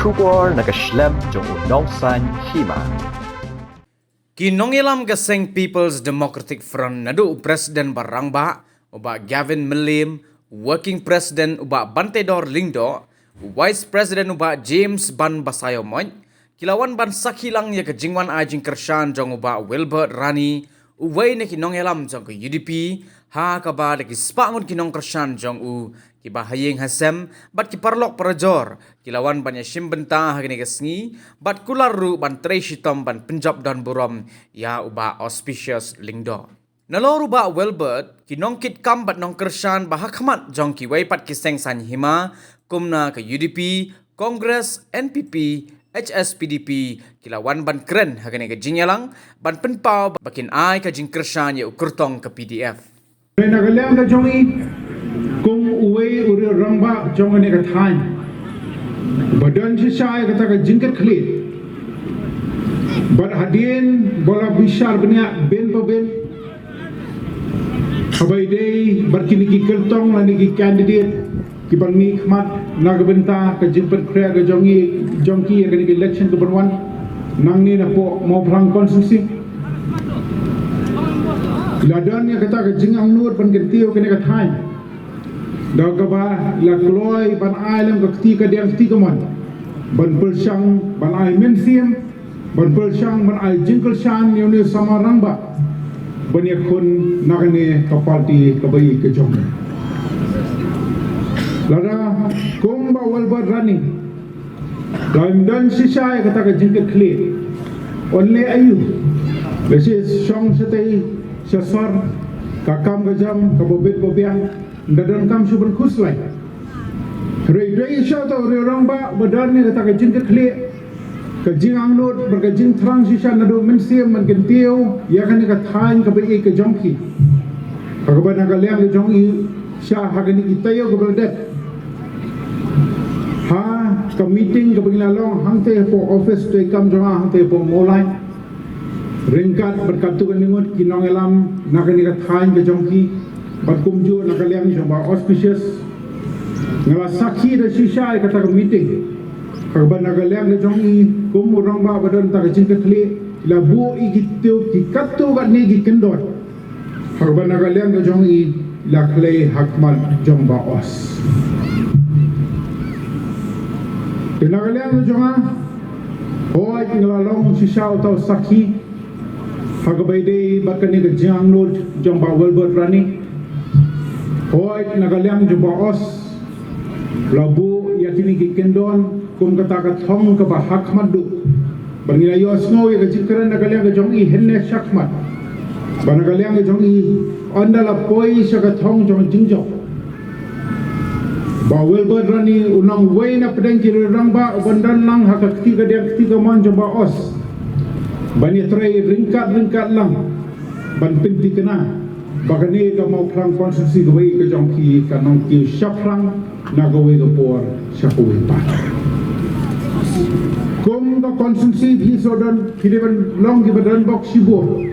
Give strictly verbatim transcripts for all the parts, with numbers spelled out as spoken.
Khubor na ka shlem jong u Nongsaiñ Hima. Ki nongïalam ka seng People's Democratic Front naduh u President ba rangbah, u Bah Gavin Mylliem, Working President u Bah Bantedor Lyngdoh, u Vice President u Bah James Ban Basaiawmoit, ki la wan ban sakhi lang ïa ka jingwan ai jingkyrshan jong u Bah Wilbert Rani, uwei na ki nongïalam jong ka U D P, ha kaba da ki spah ngut ki nongkyrshan jong u, kiba ha ïing ha sem, bad ki paralok parajor, ki la wan ban ïashim bynta ha kane ka sngi, bad kular ruh ban trei shitom ban pynjop don burom ïa u Bah Auspicious Lyngdoh. Nalor u Bah Wilbert, ki nongkitkam bad nongkyrshan ba ha khmat jong kiwei pat ki seng saiñ hima, kum na ka U D P, Congress, N P P, H S P D P, ki la wan ban kren ha kane ka jingïalang, ban pynpaw ba kin ai ka jingkyrshan ïa u kyrtong ka P D F. Na ka liang ka jong i, kum uwei u riew rangbah jong kane ka thaiñ, ba don shisha ïa kata ka jingkitkhlieh, bad hadien ba la bishar bniah bynta bynta, haba ïadei bad kine ki kyrtong lane ki candidate kiba mihkhmat na ka bynta ka jingpynkhreh ka jong i, jong ki ïa kane ka election kaban wan nangne napoh Mawphlang constituency. La don ïa kata ka jingangnud ban kyntiew kane ka thaiñ, da kaba la kloi ban ai lem ka kti kadiang kti kamon ban pyrshang ban ai mynsiem, ban pyrshang ban ai jingkyrshan ïa une u samla rangbah ban ïakhun na kane ka party kaba ïeit ka jong u. Lada kum Bah Wilbert Rani la ym don shisha ïa kata ka jingkitkhlieh, only aïu, la shi shong shatei shasor, ka kam ka jam kaba bit ba biang, ym da donkam shuh ban khuslai. Hynrei dei shisha uta u riew rangbah ba don ïa kata ka jingkitkhlieh, ka jingangnud bad ka jingthrang shisha naduh mynsiem ban kyntiew ïa kane ka thaiñ kaba ïeit ka jong ki. Ha kaba na ka liang ka jong i, sha ha kane ki taïew kiba la dep, ha ka meeting kaba ngi la long hangtei hapoh office treikam jong nga hangtei hapoh Mawlai, ryngkat bad katto katne ngut ki nongïalam na kane ka thaiñ ka jong ki, bad kumjuh na ka liang jong Bah Auspicious, nga la sakhi da shisha ïa kata ka meeting. Ha kaba na ka liang ka jong i, kum u rangbah ba don kata ka jingkitkhlieh, la buh ïa kito ki katto katne ki kyndon. Ha kaba na ka liang ka jong i, la khlei ha khmat jong Bah Aus. Te na ka liang ka jong nga, hooid nga la long shisha uta u sakhi ha kaba ïadei bad kane ka jingangnud jong Bah Wilbert Rani. Hooid na ka liang jong Bah Aus, la buh ïa kine ki kyndon kum kata ka thong kaba ha khmat duh. Bad ngi la ïohsngew ïa ka jingkren na ka liang ka jong i hynne shakhmat, ba na ka liang ka jong i, ynda la poi sha ka thong jong jingjop, Bah Wilbert Rani u nang uwei na pdeng ki riew rangbah uban don lang ha ka kti kadiang kti kamon jong Bah Aus ban ïatrei ryngkat ryngkat lang ban pynthikna ba kane ka Mawphlang constituency kaba ïeit ka jong ki kan nang kiew shaphrang na kawei ka por sha kawei pat. Kum ka constituency phi shu don, phi dei ban long kiba don bok shibun.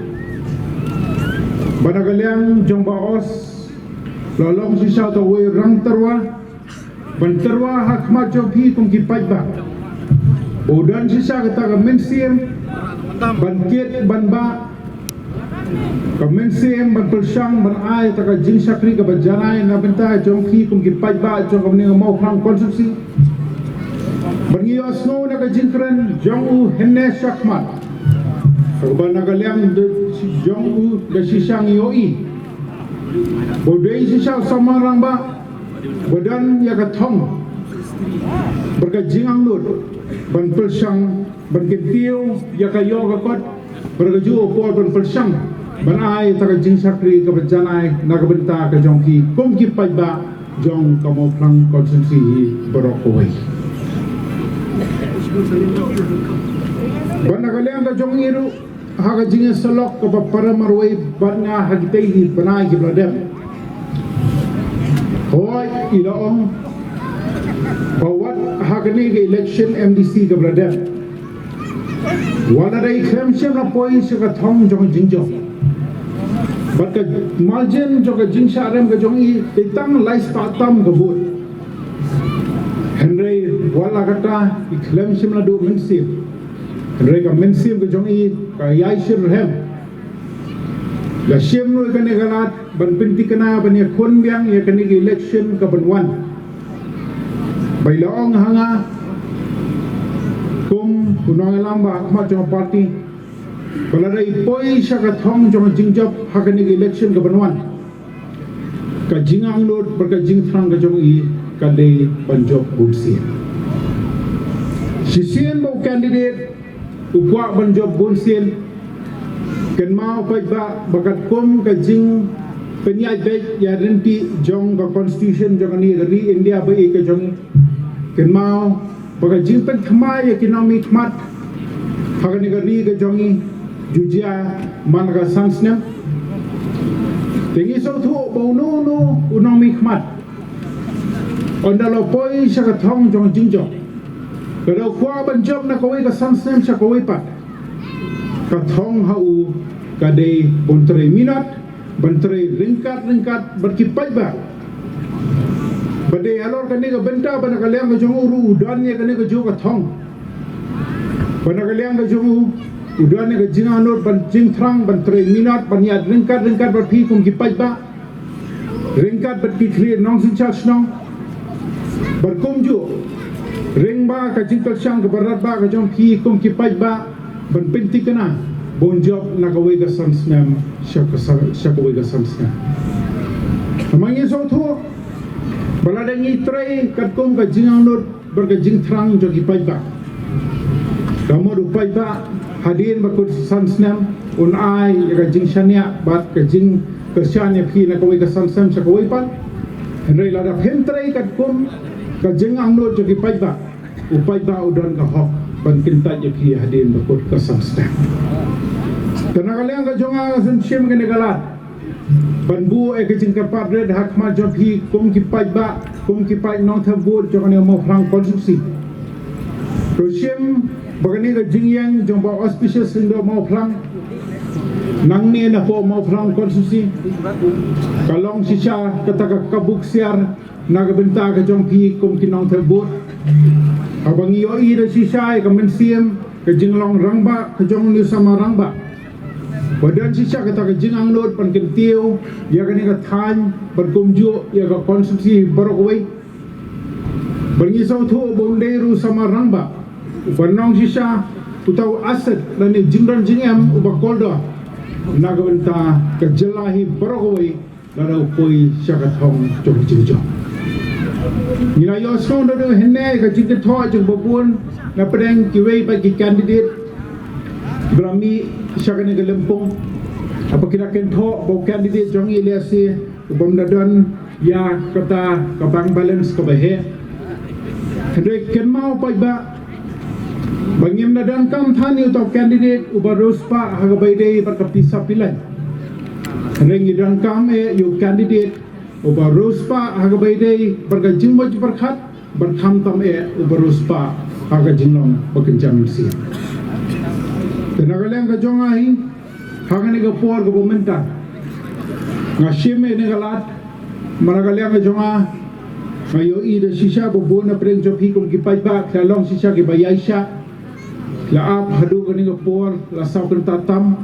Ba na ka liang jong Bah Aus, la long shisha uta uwei u rang tyrwa ban tyrwa ha khmat jong phi kum ki paidbah. Ba u don shisha kata ka mynsiem ban kit ban bah, ka mynsiem ban pyrshang ban ai kata ka jingshakri kaba janai na bynta jong phi kum ki paidbah jong kane ka Mawphlang constituency. Bad ngi ïohsngew na ka jingkren jong u hynne shakhmat, kaba na ka liang jong u da shisha ngi ïohi ba u dei shisha u samla rangbah ba don ïa ka thong bad ka jingangnud ban pyrshang ban kyntiew ïa ka ïoh ka kot bad kajuh ka por ban pyrshang ban ai kata ka jingshakri kaba janai na ka bynta ka jong ki kum ki paidbah jong ka Mawphlang constituency hi baroh kawei. Bad na ka liang ka jong i ruh, ha ka jingïasyllok kaba para marwei bad nga ha kitei ki bnai kiba la dep, hooid i la ong ba wat ha kane ka election M D C kaba la dep, wat la dei khlem shym la poi sha ka thong jong ka jingjop, bad ka margin jong ka jingshah rem ka jong i dei tang lai spah tam ka vote. Hynrei Wat la katta, i khlem shim naduh mynsiem. Hynrei ka mynsiem ka jong i ka ïai shim rhem. La shim noh ïa kane ka lad ban pynthikna ban ïakhun biang ïa kane ka election ka ban wan. Ba i la ong ha nga kum u nongïalam ba ha khmat jong ka party ba lada i poi sha ka thong jong ka jingjop ha kane ka election ka ban wan, ka jingangnud bad ka jingthrang ka jong i ka dei ban jop bunsien. Shisien ba u candidate u kwah ban jop bunsien, kynmaw paidbah ba katkum ka jingpynïaid beit ïa lynti jong ka constitution jong kane ka ri India ba i ka jong i, kynmaw ba ka jingpynthymmai ïa ki nongmihkhmat ha kane ka ri ka jong i ju jia man la ka san snem. Te ngi sngewthuh ba uno uno u nongmihkhmat, ynda la poi sha ka thong jong ka jingjop, lada u kwah ban jop na kawei ka san snem sha kawei pat, ka thong ha u ka dei ban trei minot, ban trei ryngkat ryngkat bad ki paidbah. Ba dei halor kane ka bynta ba na ka liang ka jong u ruh u don ïa kane kajuh ka thong. Ba na ka liang ka jong u u don ïa ka jingangnud ban jingthrang, ban trei minot, ban ïaid ryngkat ryngkat bad phi kum ki paidbah, ryngkat bad ki khlieh nongsynshar shnong, bad kumjuh ryngkat ka jingkyrshan kaba radbah ka jong phi kum ki paidbah ban pynthikna ba un jop na kawei ka san snem sha ka san, sha kawei ka san snem. Namar ngi sngewthuh ba lada ngi trei katkum ka jingangnud bad ka jingthrang jong ki paidbah, ka mut u paidbah hadien ba kut san snem un ai ïa ka jingshaniah bad ka jingkyrshan ïa phi na kawei ka san snem sha kawei pat. Hynrei lada phim trei katkum ka jingangnud jong ki paidbah, u paidbah u don ka hok ban kyntait ïa phi hadien ba kut ka san snem. Te na ka liang ka jong nga, nga shim kane ka lad ban buh ïa ka jingkyrpad rit ha khmat jong phi kum ki paidbah, kum ki paid nongthep vote jong kane ka Mawphlang constituency. To shim ba kane ka jingïeng jong Bah Auspicious Lyngdoh Mawphlang nangne napoh Mawphlang constituency ka long shisha kata ka kabu ksiar na ka bynta ka jong phi kum ki nongthep vote. Haba ngi ïohi da shisha ïa ka mynsiem, ka jinglong rangbah ka jong une u samla rangbah, ba don shisha kata ka jingangnud ban kyntiew ïa kane ka thaiñ bad kumjuh ïa ka constituency baroh kawei. Ba ngi sngewthuh ba un dei ruh u samla rangbah uba long shisha uta u asset lane jingdon jingem uba kordor na ka bynta ka jylla hi baroh kawei lada u poi sha ka thong jong ka jingjop. Ngi la ïohsngew naduh hynne ka jingkynthoh jong ba bun na pdeng kiwei pat ki candidate ba la mih sha kane ka lympung, haba ki la kynthoh ba u candidate jong ngi lehse u bym da don ïa kata ka bank balance kaba heh. Hynrei kynmaw paidbah ba ngim da donkam than ïa uta u candidate uba riewspah ha kaba ïadei bad ka pisa pilai. Hynrei ngi donkam eh ïa u candidate uba riewspah ha kaba ïadei bad ka jingmut jingpyrkhat, bad khamtam eh uba riewspah ha ka jinglong ba kynja mynsiem. Te na ka liang ka jong nga hi, ha kane ka por kaba mynta, nga shim ïa kane ka lad, namar na ka liang ka jong nga, nga ïohi da shisha ba bun na pdeng jong phi kum ki paidbah ki la long shisha kiba ïaishah, la ap haduh kane ka por la saw kynta tam.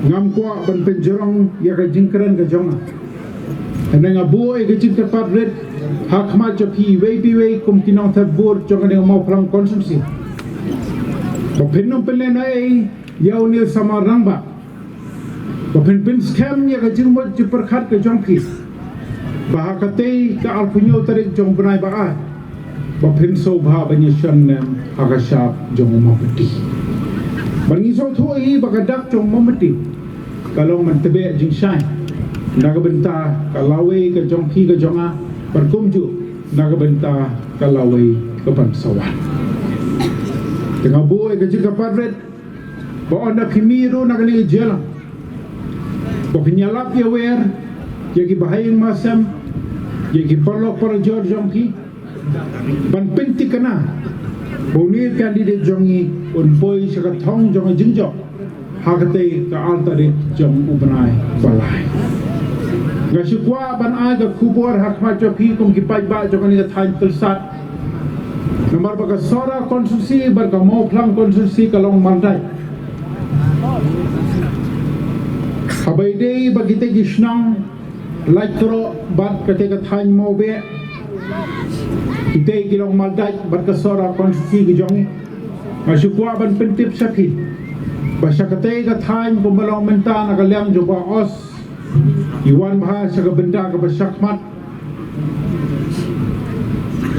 Ngam kwah ban pynjrong ïa ka jingkren ka jong nga. Hynrei nga buh ïa ka jingkyrpad rit ha khmat jong phi iwei pa iwei kum ki nongthep vote jong kane ka Mawphlang constituency, ba phin ym pynlehnohei ïa une u samla rangbah, ba phin pynskhem ïa ka jingmut jingpyrkhat ka jong phi, ba ha katei ka arphew hynñiew tarik jong u bnai ba ar, ba phin sngewbha ban ïashon nem ha ka shap jong u Mawpyndi. Ba ngi sngewthuh hi ba ka dak jong u Mawpyndi ka long ban tbeh jingshai na ka bynta ka lawei ka jong phi ka jong nga, bad kumjuh na ka bynta ka lawei ka ban sa wan. Te nga buh ïa ka jingkyrpad rit ba ynda phi mih ruh na kane ka jingïalang, ba phin ïalap ïawer ïa ki bahaïing bahasem, ïa ki paralok parajor jong phi, ban pynthikna ba une u candidate jong ngi un poi sha ka thong jong ka jingjop ha katei ka ar tarik jong u bnai ba lai. Nga shu kwah ban ai ka khubor ha khmat jong phi kum ki paidbah jong kane ka thaiñ Tylsad, Namar ba ka Sohra constituency bad ka Mawphlang constituency ka long mardait. Haba ïadei bad kita ki shnong Laitkroh bad kata ka thaiñ Mawbeh, kita ki long mardait bad ka Sohra constituency ki jong. Nga shu kwah ban pyntip sha phi ba sha kata ka thaiñ kumba long mynta na ka liang jong ka Os, ki wan bha sha ka bynta kaba shakhmat.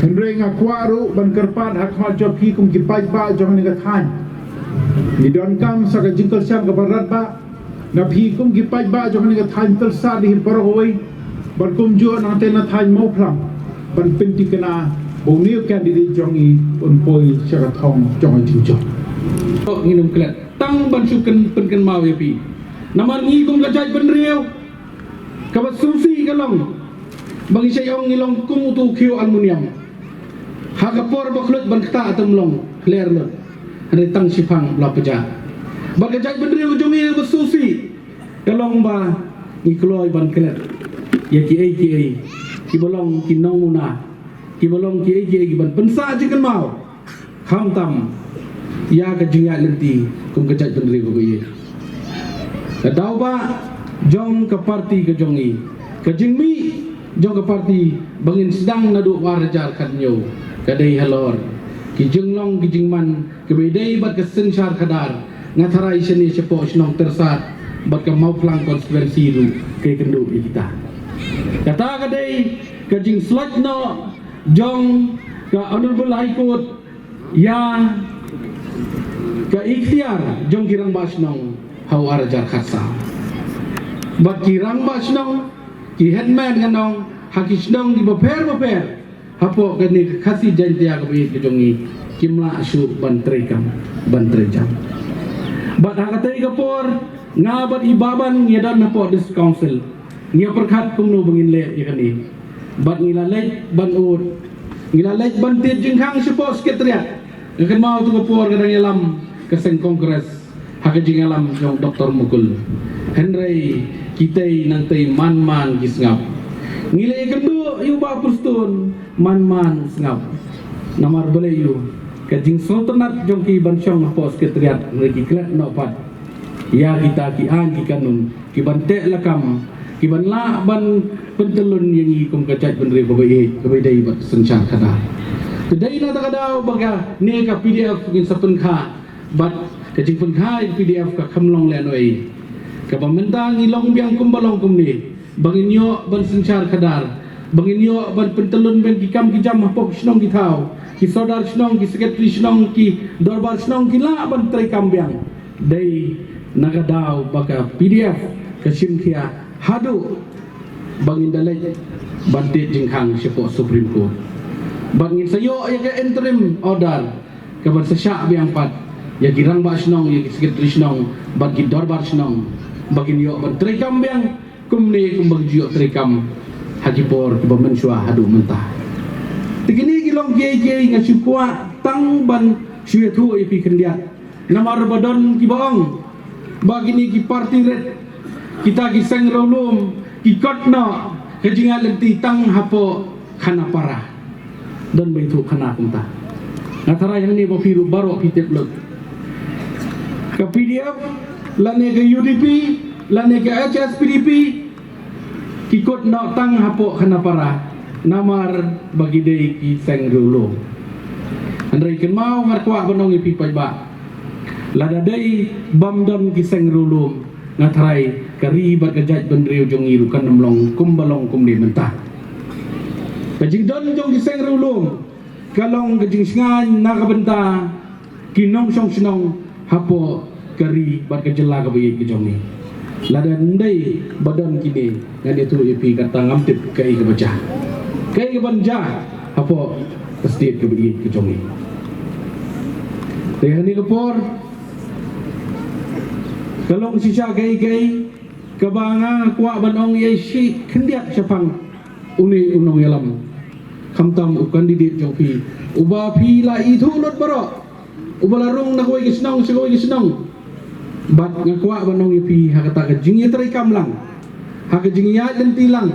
Hynrei nga kwah ruh ban kyrpad ha khmat jong phi kum ki paidbah jong kane ka thaiñ. Ngi donkam sa ka jingkyrshan kaba radbah na phi kum ki paidbah jong kane ka thaiñ Tylshad hi baroh kawei, bad kumjuh nangta na thaiñ Mawphlang, ban pynthikna ba une u candidate jong ngi un poi sha ka thong jong ka jingjop. Ngi nym klet tang ban shu pynkynmaw ïa phi. Namar ngi kum ka jaitbynriew, kaba sngewsih ka long ba ngi shait ong ngi long kum utu u khiew aluminium. Ha ka por ba khluit ban ktah te ym long khler lut, hynrei tang shiphang ba la pjah. Bad ka jaitbynriew ka jong ngi kaba sngewsih ka long ba ngi kloi ban klet ïa kiei kiei kiba long ki nongmuna, kiba long kiei kiei kiban pynsah jingkynmaw, khamtam ïa ka jingïaid lynti kum ka jaitbynriew kaba ïeit. Ka daw ba jong ka parti ka jong ngi, ka jingmih jong ka parti ba ngin sdang naduh ar hajar khathynñiew, ka dei halor ki jinglong ki jingman kiba ïadei bad ka synshar khadar. Nga tharai shane shapoh shnong Tylshad bad ka Mawphlang constituency ruh ka ïakynduh ïa kita. Kata ka dei ka jingslait noh jong ka Honorable High Court ïa ka iktiar jong ki rangbah shnong ha u ar hajar khatsaw. Bad ki rangbah shnong, ki headman ngan ong, ha ki shnong kiba pher ba pher hapoh kane ka Khasi Jaintia kaba ïeit ka jong ngi, kim lah shuh ban treikam ban treijam. Bad ha katei ka por nga bad i Bah Ban ngi ïa don hapoh District Council, ngi ïa pyrkhat kumno ba ngin leh ïa kane. Bad ngi la leit ban ud, ngi la leit ban tied jingkhang shapoh Secretariat. Nga kynmaw tu ka por ka dang ïalam ka seng Congress ha ka jingïalam jong Doktor Mukul. Hynrei kitei nangtei man man ki sngap. Ngi la ïakynduh ïa u Bah Prestone man man u sngap. Namar balei ïa u, ka jingsngewtynnat jong ki ban shong hapoh Secretariat, hynrei ki klet noh pat ïa kita ki aiñ ki kanun kiban teh lakam, kiban lah ban pyntyllun ïa ngi kum ka jaitbynriew kaba ïeit, kaba ïadei bad ka synshar khadar. Te dei na kata ka daw ba kane ka P D F ngin sa pynkha, bad ka jingpynkha ïa ka P D F ka kham long lehnohei. Kaba mynta ngi long biang kumba long kumne, ba ngin ïoh ban synshar khadar, ba ngin ïoh ban pyntyllun biang ki kam ki jam hapoh ki shnong ki thaw, ki sordar shnong, ki secretary shnong, ki dorbar shnong ki lah ban treikam biang. Dei na ka daw ba ka P D F ka shim khia haduh ba ngin da leit ban tied jingkhang shapoh Supreme Court. Bad ngin sa ïoh ïa ka interim order kaban sa shah biang pat ïa ki rangbah shnong, ïa ki secretary shnong bad ki dorbar shnong, ba kin ïoh ban treikam biang kumne kumba ki ju ïoh treikam ha ki por kiba mynshuwa haduh mynta. Te kine ki long kiei kiei nga shu kwah tang ban shu ïathuh ïa phi khyndiat. Namar ba don kiba ong ba kine ki party rit, kita ki seng riewlum ki kot noh ka jingïaid lynti tang hapoh Khanapara. Don ba ïathuh khana kumta. Nga tharai hangne ba phi ruh baroh phi tip lut. Ka P D F lane ka U D P lane ka H S P D P ki kut noh tang hapoh Khanapara namar ba ki dei ki seng riewlum. Hynrei kynmaw nga kwah ban ong ïa phi paidbah, lada dei bym don ki seng riewlum, nga tharai ka ri bad ka jaitbynriew jong ngi ruh kan ym long kumba long kumne mynta. Ka jingdon jong ki seng riewlum ka long ka jingshngaiñ na ka bynta ki nongshong shnong hapoh ka ri bad ka jylla kaba ïeit ka jong ngi. Lada ym dei ba don kine, ngan ïathuh ïa phi kata ngam tip kaei kaba jia, kaei kaban jia hapoh ka state kaba ïeit ka jong ngi. Te ha kane ka por ka long shisha kaei kaei kaba nga kwah ban ong ïa shi khyndiat shaphang une u nongïalam, khamtam u candidate jong phi uba phi la ithuh lut baroh, uba la rung na kawei ka shnong sha kawei ka shnong. Bad nga kwah ban ong ïa phi, ha kata ka jingïatreikam lang, ha ka jingïaid lynti lang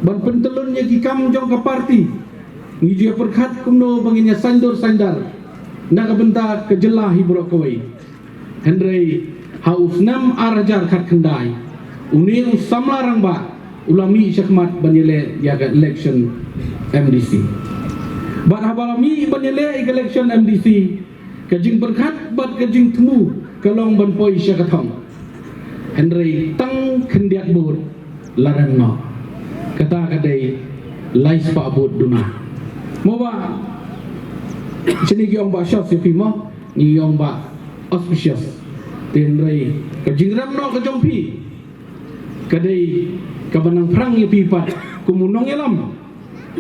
ban pyntyllun ïa ki kam jong ka party, Ngi ju ïa pyrkhat kumno ba ngin ïa saiñdur saiñdar na ka bynta ka jylla hi baroh kawei. Hynrei ha u snem ar hajar khatkhyndai, une u samla rangbah u la mih shakhmat ban ïaleh ïa ka election M D C. Bad haba la mih ban ïaleh ïa ka election M D C, ka jingpyrkhat bad ka jingthmu ka long ban poi sha ka thong. Hynrei tang khyndiat vote la rem noh. Kata ka dei lai spah vote duna. Mo ba, shini ki ong ba shos ïa phi mo, ngi ong ba auspicious. Te hynrei ka jingrem noh ka jong phi ka dei kaba nang phrang ïa phi pat kum u nongïalam,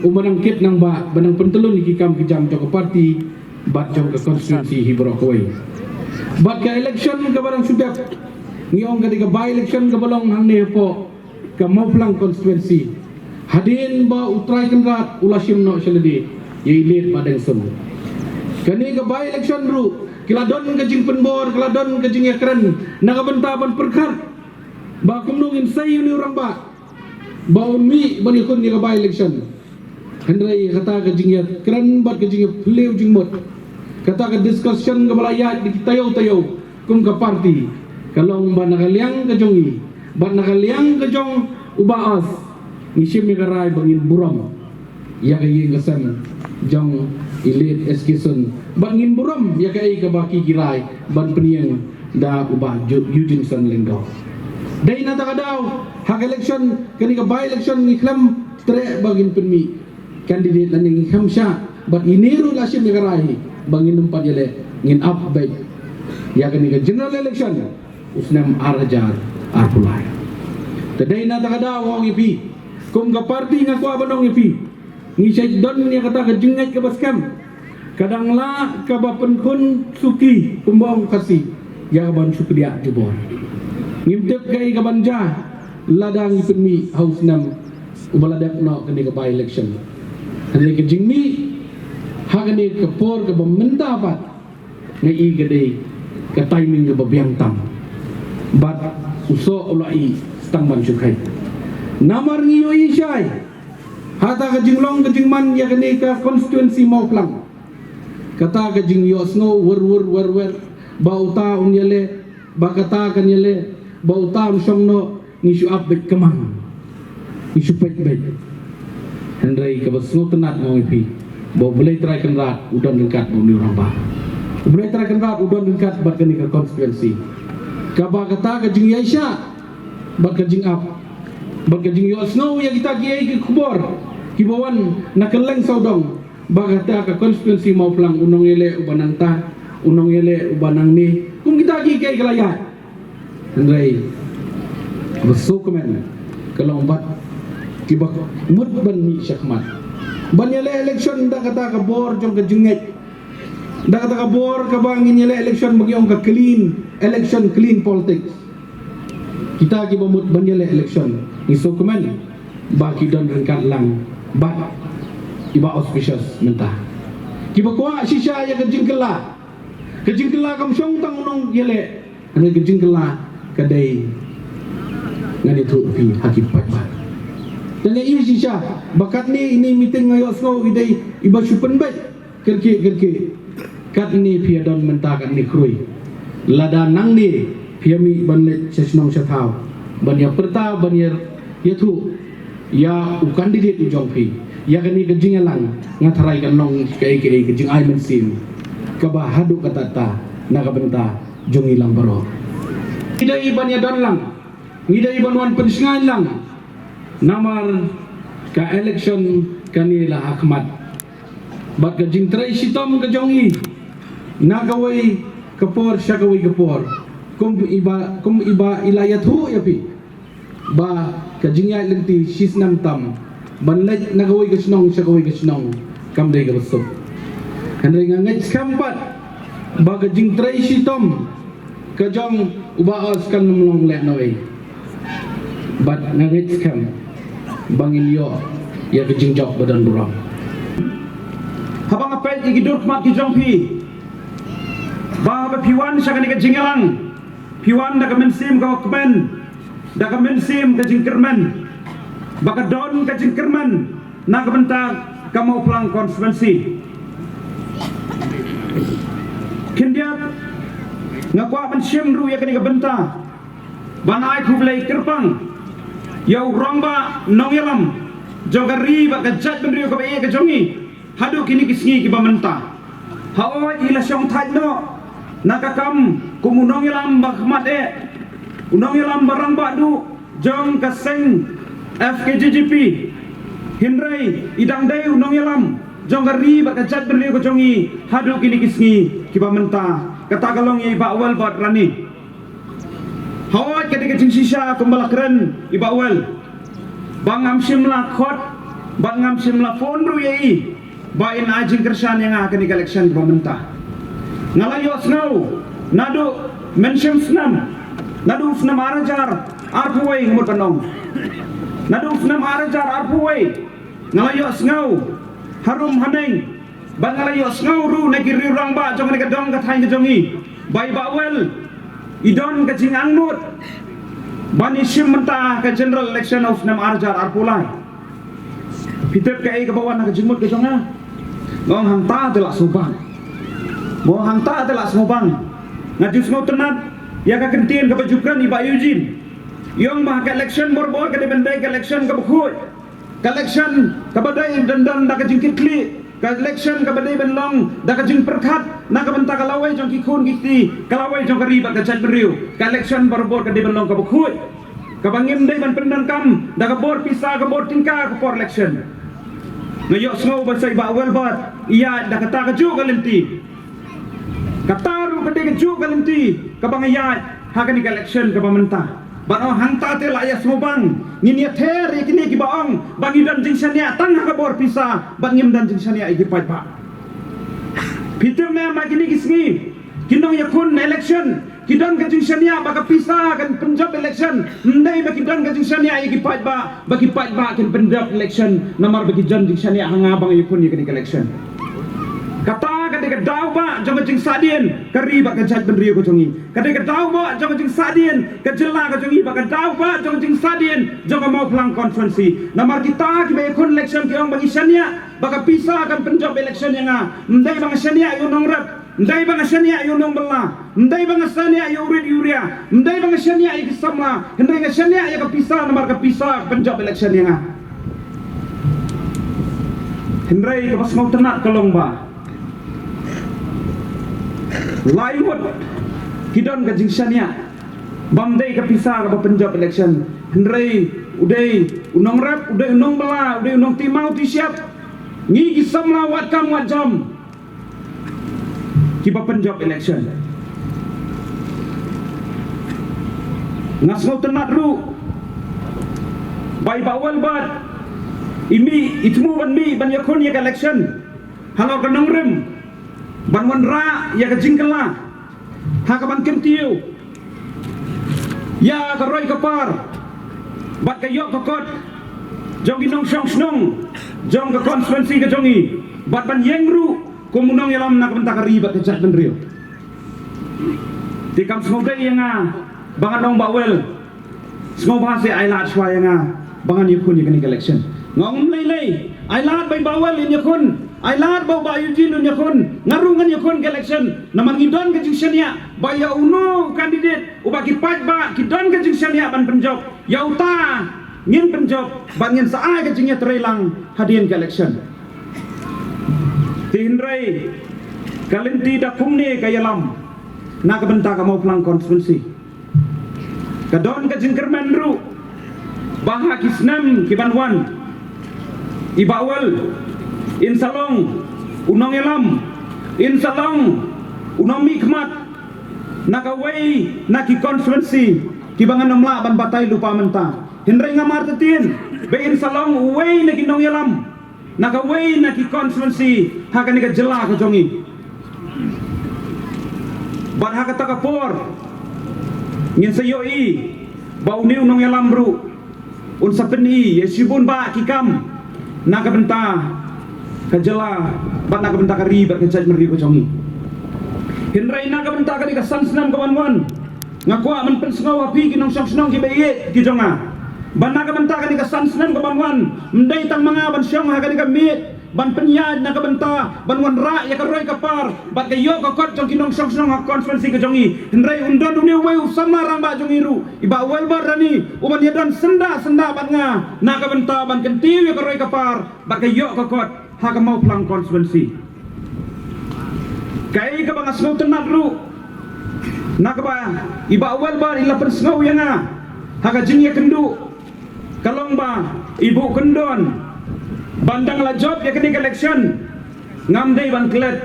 u ba nang kit nang ba, ba nang pyntlun ïa ki kam ki jam jong ka party bad jong ka constituency hi baroh kawei. Bad ka election kaba dang shu dep, ngi ong ka dei ka by election kaba long hangne hapoh ka Mawphlang constituency. Hadien ba u Trai Kynrad u la shim noh sha lade ïa i Late Bah Deng Sum. Kane ka by election ruh ki la don ka jingpynbor, ki la don ka jingïakren na ka bynta ban pyrkhat ba kumno ngin sei ïa une u rangbah ba un mih ban ïakhun ïa ka by election. Hynrei kata ka jingïakren bad ka jingïaphylliew jingmut, kata ka discussion kaba la ïaid da ki taïew taïew kum ka party, ka long ba na ka liang ka jong ngi bad na ka liang ka jong u Bah Os, ngi shim ïa ka rai ba ngin burom ïa ka ïing ka sem jong i Late S K Sun bad ngin burom ïa kaei kaba ki rai ban pynïeng da u Bah Ju-, Eugene Son Lyngdoh. Dei na kata ka daw, ha ka election, kane ka by election ngi khlem treh ba ngin pynmih candidate lane ngi khlem shah, bad ine ruh la shim ïa ka rai hi ba ngin ym pat ïaleh, ngin ap beit ïa kane ka general election u snem ar hajar arphew lai. Te dei na kata ka daw nga ong ïa phi, kum ka party nga kwah ban ong ïa phi, ngi shait don ïa kata ka jingngeit kaba skhem, ka dang lah kaba pynkhun suki kumba ong Khasi ïa kaban shu pdiah jubor. Ngim tip kaei kaban jia lada ngi pynmih ha u snem uba la dep noh kane ka by election. Hynrei ka jingmih ha kane ka por kaba mynta pat, nga i ka dei ka timing kaba biang tam. Bad u soh u la i tang ban shu kheit. Namar ngi ïohi shai ha kata ka jinglong ka jingman ïa kane ka constituency Mawphlang. Kata ka jingïohsngew wer wer wer wer ba uta un ïaleh, ba kata kan ïaleh, ba uta un shong noh, ngi shu ap beit kamang, ngi shu peit beit. Hynrei kaba sngewtynnat nga ong ïa phi ba U Blei Trai Kynrad u don ryngkat bad une u rangbah. U Blei Trai Kynrad u don ryngkat bad kane ka constituency. Kaba kata ka jingïaishah bad ka jingap bad ka jingïohsngew ïa kita kiei ki khubor kiba wan na kylleng sawdong ba kata ka constituency Mawphlang u nongïaleh uba nangta, u nongïaleh uba nangne, kum kita kiei kiei ka la ïaid. Hynrei ba sngewkmen ka long bad kiba mut ban mih shakhmat ban ïaleh election da kata ka bor jong ka jingngeit, da kata ka bor kaba ngin ïaleh election ba ngi ong ka clean election, clean politics. Kita kiba mut ban ïaleh election ngi sngewkmen ba ki don ryngkat lang bad i Bah Auspicious mynta. Kiba kwah shisha ïa ka jingkylla, ka jingkylla kam shong tang u nongïaleh. Hynrei ka jingkylla ka dei, ngan ïathuh phi ha ki paidbah. Te nga ïohi shisha ba katne ine i meeting nga ïohsngew i dei iba shu pynbeit kyrkieh kyrkieh. Katne phi ïa don mynta, katne khrui. Lada nangne phi ïa mih ban leit sha shnong sha thaw ban ïa pyrta, ban ïa ïathuh ïa u candidate u jong phi ïa kane ka jingïalang, nga tharai kan long kaei kaei ka jingai mynsiem kaba haduh katta katta na ka bynta jong ngi lang baroh. Ngi dei ban ïa don lang, ngi dei ban wan pynshngaiñ lang. Namar ka election kane la ha khmat bad ka jingtrei shitom ka jong ngi na kawei ka por sha kawei ka por, kum iba, kum iba i la ïathuh ïa phi ba ka jingïaid lynti shi snem tam ban leit na kawei ka shnong sha kawei ka shnong kam dei kaba suk. Hynrei nga ngeit skhem pat ba ka jingtrei shitom ka jong u Bah Os kan ym long lehnohei. Bad nga ngeit skhem ba ngin ïoh ïa ka jingjop ba don burom. Haba nga peit ïa ki dur khmat ki jong phi, ba haba phi wan sha kane ka jingïalang, phi wan da ka mynsiem ka kmen, da ka mynsiem ka jingkyrmen, ba ka don ka jingkyrmen na ka bynta ka Mawphlang constituency. Khyndiat, nga kwah ban shim ruh ïa kane ka bynta ban ai khublei kyrpang ïa u rangbah nongïalam jong ka ri bad ka jaitbynriew kaba ïeit ka jong ngi haduh kine ki sngi kiba mynta. Hooid, i la shong thait noh na ka kam kum u nongïalam ba khmat eh, u nongïalam ba rangbah duh jong ka seng F K J G P. Hynrei i dang dei u nongïalam jong ka ri bad ka jaitbynriew ka jong ngi haduh kine ki sngi kiba mynta. Kata ka long ïa i Bah Welbert Rani. Hooid, ka dei ka jingshisha kumba la kren i Bah Wel ba ngam shym la khot bad ngam shym la phone ruh ïa i ba in ai jingkyrshan ïa nga ha kane ka election ba mynta. Nga la ïohsngew naduh mynshem snem, naduh snem ar hajar arphew wei, nga mut ban ong, naduh snem ar hajar arphew wei nga la ïohsngew harum haneng. Bad nga la ïohsngew ruh na ki riew rangbah jong kane ka dong ka thaiñ ka jong ngi ba i Bah Wel i don ka jingangnud ban ïashim bynta ka general election of snem ar hajar arphew lai. Phi tip kaei kaba wan ha ka jingmut ka jong nga? Nga ong hangta te la sngewbang. Nga ong hangta te la sngewbang. Nga ju sngewtynnat ïa ka kyntien kaba ju kren i Bah Eugene. I ong ba ka election barabor ka dei ban dei ka election kaba khuid. Ka election kaba dei ban don da ka jingkitkhlieh, ka election kaba dei ban long da ka jingpyrkhat na ka bynta ka lawei jong ki khun ki kti, ka lawei jong ka ri bad ka jaitbynriew. Ka election barabor ka dei ban long kaba khuid, kaba ngim dei ban pyndonkam da ka bor pisa, ka bor tyngka ha ka por election. Nga ïohsngew ba sa i Bah Welbert i ïaid da kata kajuh ka lynti. Kata ruh ka dei kajuh ka lynti kaba nga ïaid ha kane ka election kaba mynta. Bad ong hangta te la ïa sngewbang, ngin ïa ther ïa kine kiba ong ba ngi don jingshaniah tang ha ka bor pisa bad ngim don jingshaniah ïa ki paidbah. Phi tip ne em, ha kine ki sngi ki nongïakhun election ki don ka jingshaniah ba ka pisa kan pynjop election. Ym dei ba ki don ka jingshaniah ïa ki paidbah ba ki paidbah kin pynjop election namar ba ki don jingshaniah ha nga ba nga ïakhun ïa kane ka election. Kata ka dei ka daw ba jong ka jingsahdien ka ri bad ka jaitbynriew ka jong ngi. Ka dei ka daw ba jong ka jingsahdien ka jylla ka jong ngi bad ka daw ba jong ka jingsahdien jong ka Mawphlang constituency. Namar kita kiba ïakhun election ki ong ba ngi shaniah ba ka pisa kan pynjop election ïa nga. Ym dei ba nga shaniah ïa u nongrep. Ym dei ba nga shaniah ïa u nongbylla, ym dei ba nga shaniah ïa u rit urea, ym dei ba nga shaniah ïa ki samla, hynrei nga shaniah ïa ka pisa namar ka pisa ka pynjop election ïa nga. Hynrei kaba sngewtynnat ka long ba lai ngut ki don ka jingshaniah ba ym dei ka pisa kaba pynjop election, hynrei u dei u nongrep, u dei u nongbylla, u dei u nongtimaw tishap. Ngi ki samla wat kam wat jam kiba pynjop election. Nga sngewtynnat ruh ba i Bah Welbert i mih, i thmu ban mih ban ïakhun ïa ka election halor ka nongrim ban wanrah ïa ka jingkylla ha kaban kyntiew ïa ka roi ka par bad ka ïoh ka kot jong ki nongshong shnong jong ka constituency ka jong ngi bad ban ïeng ruh kum u nongïalam na ka bynta ka ri bad ka jaitbynriew. Te kam sngewdei ïa nga ba ngan ong Bah Wel, sngewbha seh, ai lad shuwa ïa nga ba ngan ïakhun ïa kane ka election. Nga ong ym lei lei, ai lad ba i Bah Wel in ïakhun, ai lad ba u Bah Eugene un ïakhun, nga ruh ngan ïakhun ka election. Namar ngi don ka jingshaniah ba ïa uno u candidate uba ki paidbah ki don ka jingshaniah ban pynjop, ïa uta ngin pynjop bad ngin sa ai ka jingïatreilang hadien ka election. Te hynrei ka lynti da kumne ka ïalam na ka bynta ka Mawphlang constituency. Ka don ka jingkyrmen ruh ba ha ki snem ki ban wan, i Bah Wel in sa long u nongïalam, in sa long u nongmihkhmat na kawei na ki constituency kiba ngan ym lah ban batai lypa mynta. Hynrei nga martatien ba in sa long uwei na ki nongïalam na kawei na ki constituency ha kane ka jylla ka jong ngi. Bad ha kata ka por ngin sa ïohi ba une u nongïalam ruh un sa pyni ïa shibun bah ki kam na ka bynta ka jylla bad na ka bynta ka ri bad ka jaitbynriew ka jong ngi. Hynrei na ka bynta kane ka san snem ka ban wan, nga kwah ban pynsngew ha phi ki nongshong shnong kiba ïeit ki jong nga ba na ka bynta kane ka san snem ka ban wan, ym dei tang ma nga ban shong ha kane ka miej ban pynïaid na ka bynta ban wanrah ïa ka roi ka par bad ka ïoh ka kot jong ki nongshong shnong ha constituency ka jong ngi. Hynrei un don une uwei u samla rangbah jong ngi ruh, i Bah Welbert Rani, u ban ïadon syndah syndah bad nga na ka bynta ban kyntiew ïa ka roi ka par bad ka ïoh ka kot ha ka Mawphlang constituency. Kaei kaba nga sngewtynnat ruh na kaba i Bah Welbert i la pynsngew ïa nga ha ka jingïakynduh, ka long ba i buh kyndon ban dang la jop ïa kane ka election, ngam dei ban klet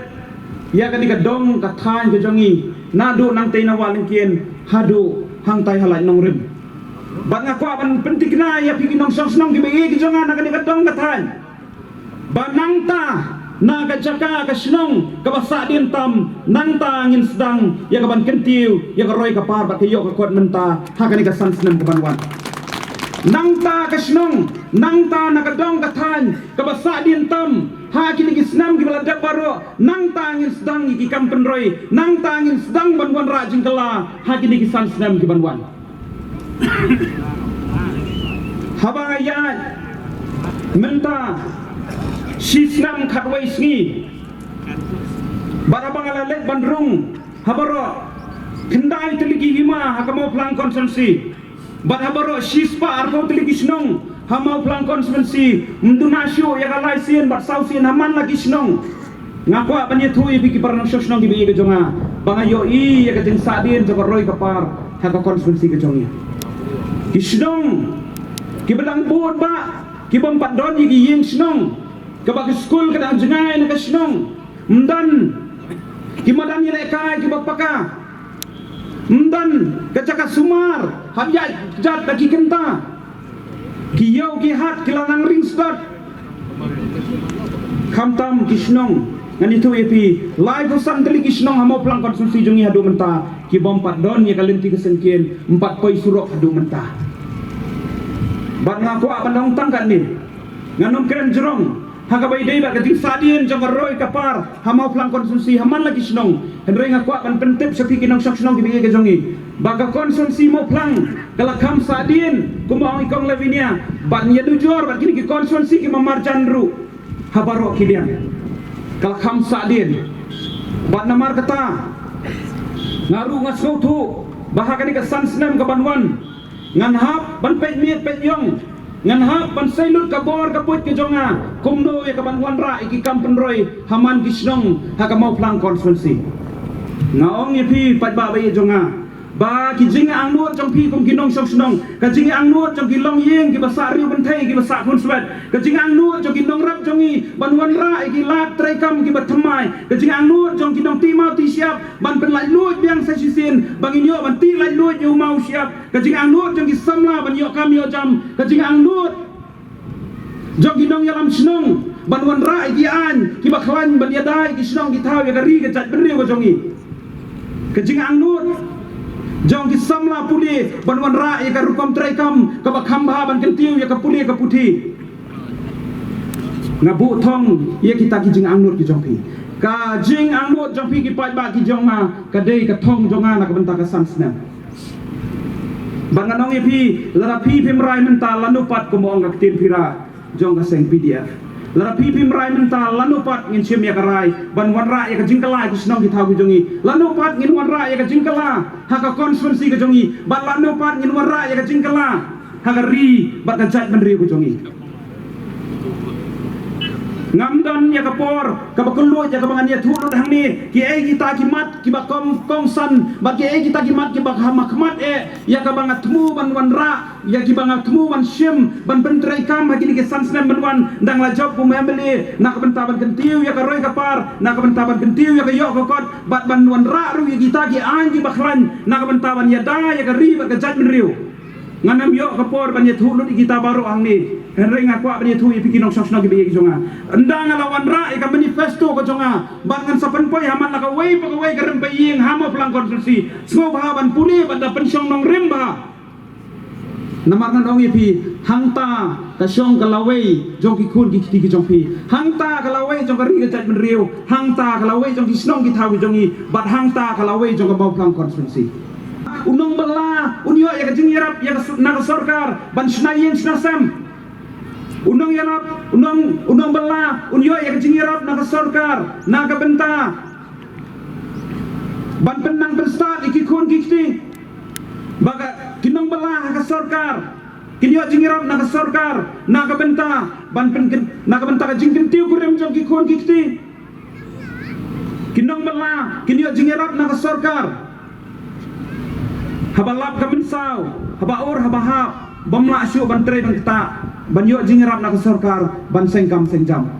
ïa kane ka dong ka thaiñ ka jong ngi naduh nangtei na Wah Lyngkien haduh hangtai ha Laitumkhrah. Bad nga kwah ban pynthikna ïa phi ki nongshong shnong kiba ïeit ki jong nga na kane ka dong ka thaiñ, ba nangta na ka jaka ka shnong kaba sahdien tam, nangta ngin sdang ïa ka ban kyntiew ïa ka roi ka par bad ka ïoh ka kot mynta ha kane ka san snem ka ban wan. Nangta ka shnong, nangta na ka dong ka thaiñ kaba sahdien tam ha kine ki snem kiba la dep baroh, nangta ngin sdang ïa ki kam pynroi, nangta ngin sdang ban wanrah jingkylla ha kine ki san snem ki ban wan. Haba nga ïaid mynta shi snem khatwei sngi, bad haba nga la leit ban rung ha baroh khyndai tylli ki hima ha ka Mawphlang constituency, bad ha baroh shispah arphew tylli ki shnong ha Mawphlang constituency, ym duna shuh ïa ka lai sien bad saw sien ha man la ki shnong. Nga kwah ban ïathuh ïa phi ki para nongshong shnong kiba ïeit ka jong nga ba nga ïohi ïa ka jingsahdien jong ka roi ka par ha ka constituency ka jong ngi. Ki shnong kiba dang bud bah, ki bym pat don ïa ki ïing shnong, kaba ki skul ka dang jngai na ka shnong, ym don ki madan ïalehkai kiba paka, ym don ka jaka sumar hap ïaid jat da ki kynta, ki ïew ki hat ki la nang ring sdot. Khamtam ki shnong, ngan ïathuh ïa phi, laiphew san tylli ki shnong ha Mawphlang constituency jong ngi haduh mynta ki bym pat don ïa ka lynti ka syngkien, ym pat poi surok haduh mynta. Bad nga kwah ban ong tang katne, ngan ym kren jrong ha kaba ïadei bad ka jingsahdien jong ka roi ka par ha Mawphlang constituency ha man la ki shnong. Hynrei nga kwah ban pyntip sha phi ki nongshong shnong kiba ïeit ka jong ngi ba ka constituency Mawphlang ka la kham sahdien kumba ong i Kong Lavinia, bad ngi ïa dujor bad kine ki constituency kiba marjan ruh ha baroh ki liang. Ka la kham sahdien. Bad namar kata nga ruh nga sngewthuh ba ha kane ka san snem ka ban wan ngan hap ban peit miet peit ïong, ngan hap ban sei lut ka bor ka buit ka jong nga kumno ïa ka ban wanrah ïa ki kam pynroi ha man ki shnong ha ka Mawphlang constituency. Nga ong ïa phi paidbah ba ïeit jong nga ba ki jingangnud jong phi kum ki nongshong shnong, ka jingangnud jong ki longïing kiba sah riewkynthei kiba sah khunswet, ka jingangnud jong ki nongrep jong ngi ban wanrah ïa ki lad treikam kiba thymmai, ka jingangnud jong ki nongtih maw tih shyiap ban pynlaitluid biang sa shisien ba ngin ïoh ban tih laitluid ïa u maw u shyiap, ka jingangnud jong ki samla ban ïoh kam ïoh jam, ka jingangnud jong ki nongïalam shnong ban wanrah ïa ki aiñ kiba khlaiñ ban ïada ïa ki shnong ki thaw ïa ka ri ka jaitbynriew ka jong ngi, ka jingangnud jong ki samla pule ban wanrah ïa ka rukom treikam kaba kham bha ban kyntiew ïa ka pule ka puthi. Nga buh thong ïa kita ki jingangnud ki jong phi. Ka jingangnud jong phi ki paidbah ki jong nga ka dei ka thong jong nga na ka bynta ka san snem. Bad ngan ong ïa phi, lada phi phim rai mynta, lano pat, kumba ong ka ktien phi ra jong ka seng P D F, lada phi phim rai mynta, lano pat ngin shim ïa ka rai ban wanrah ïa ka jingkylla ïa ki shnong ki thaw ki jong ngi, lano pat ngin wanrah ïa ka jingkylla ha ka constituency ka jong ngi, bad lano pat ngin wanrah ïa ka jingkylla ha ka ri bad ka jaitbynriew ka jong ngi. Ngam don ïa ka por kaba kylluid ïa kaba ngan ïathuh lut hangne kiei kita ki mat kiba kong kongsan bad kiei kita ki mat kiba ha makhmat eh ïa kaba nga thmu ban wanrah, ïa kiba nga thmu ban shim ban pyntreikam ha kine ki san snem ban wan, dang la jop kum M L A na ka bynta ban kyntiew ïa ka roi ka par, na ka bynta ban kyntiew ïa ka ïoh ka kot bad ban wanrah ruh ïa kita ki aiñ kiba khlaiñ na ka bynta ban ïada ïa ka ri bad ka jaitbynriew. Ngan ym ïoh ka por ban ïathuh lut ïa kita baroh hangne. Hynrei nga kwah ban ïathuh ïa phi ki nongshong shnong kiba ïeit ki jong nga. Ynda nga la wanrah ïa ka manifesto ka jong nga bad ngan sa pynpoi ha man la kawei pa kawei ka rympei ïing ha Mawphlang constituency, sngewbha ban pule bad da pynshong nongrim bha. Namar ngan ong ïa phi, hangta ka shong ka lawei jong ki khun ki kti ki jong phi, hangta ka lawei jong ka ri ka jaitbynriew, hangta ka lawei jong ki shnong ki thaw ki jong ngi, bad hangta ka lawei jong ka Mawphlang constituency. U nongbylla un ïoh ïa ka jingïarap ïa ka s-, na ka sorkar ban shna ïing shna sem. U nongïarap, u nong, u nongbylla un ïoh ïa ka jingïarap na ka sorkar na ka bynta ban pynnang pynstad ïa ki khun ki kti. Ba ka, ki nongbylla ha ka sorkar kin ïoh jingïarap na ka sorkar na ka bynta ban pyn, na ka bynta ka jingkyntiew kurim jong ki khun ki kti. Ki nongbylla kin ïoh jingïarap na ka sorkar. Haba lap ka mynsaw, haba ur, haba hap, bym lah shuh ban trei ban ktah, ban ïoh jingïarap na ka sorkar ban seng kam seng jam.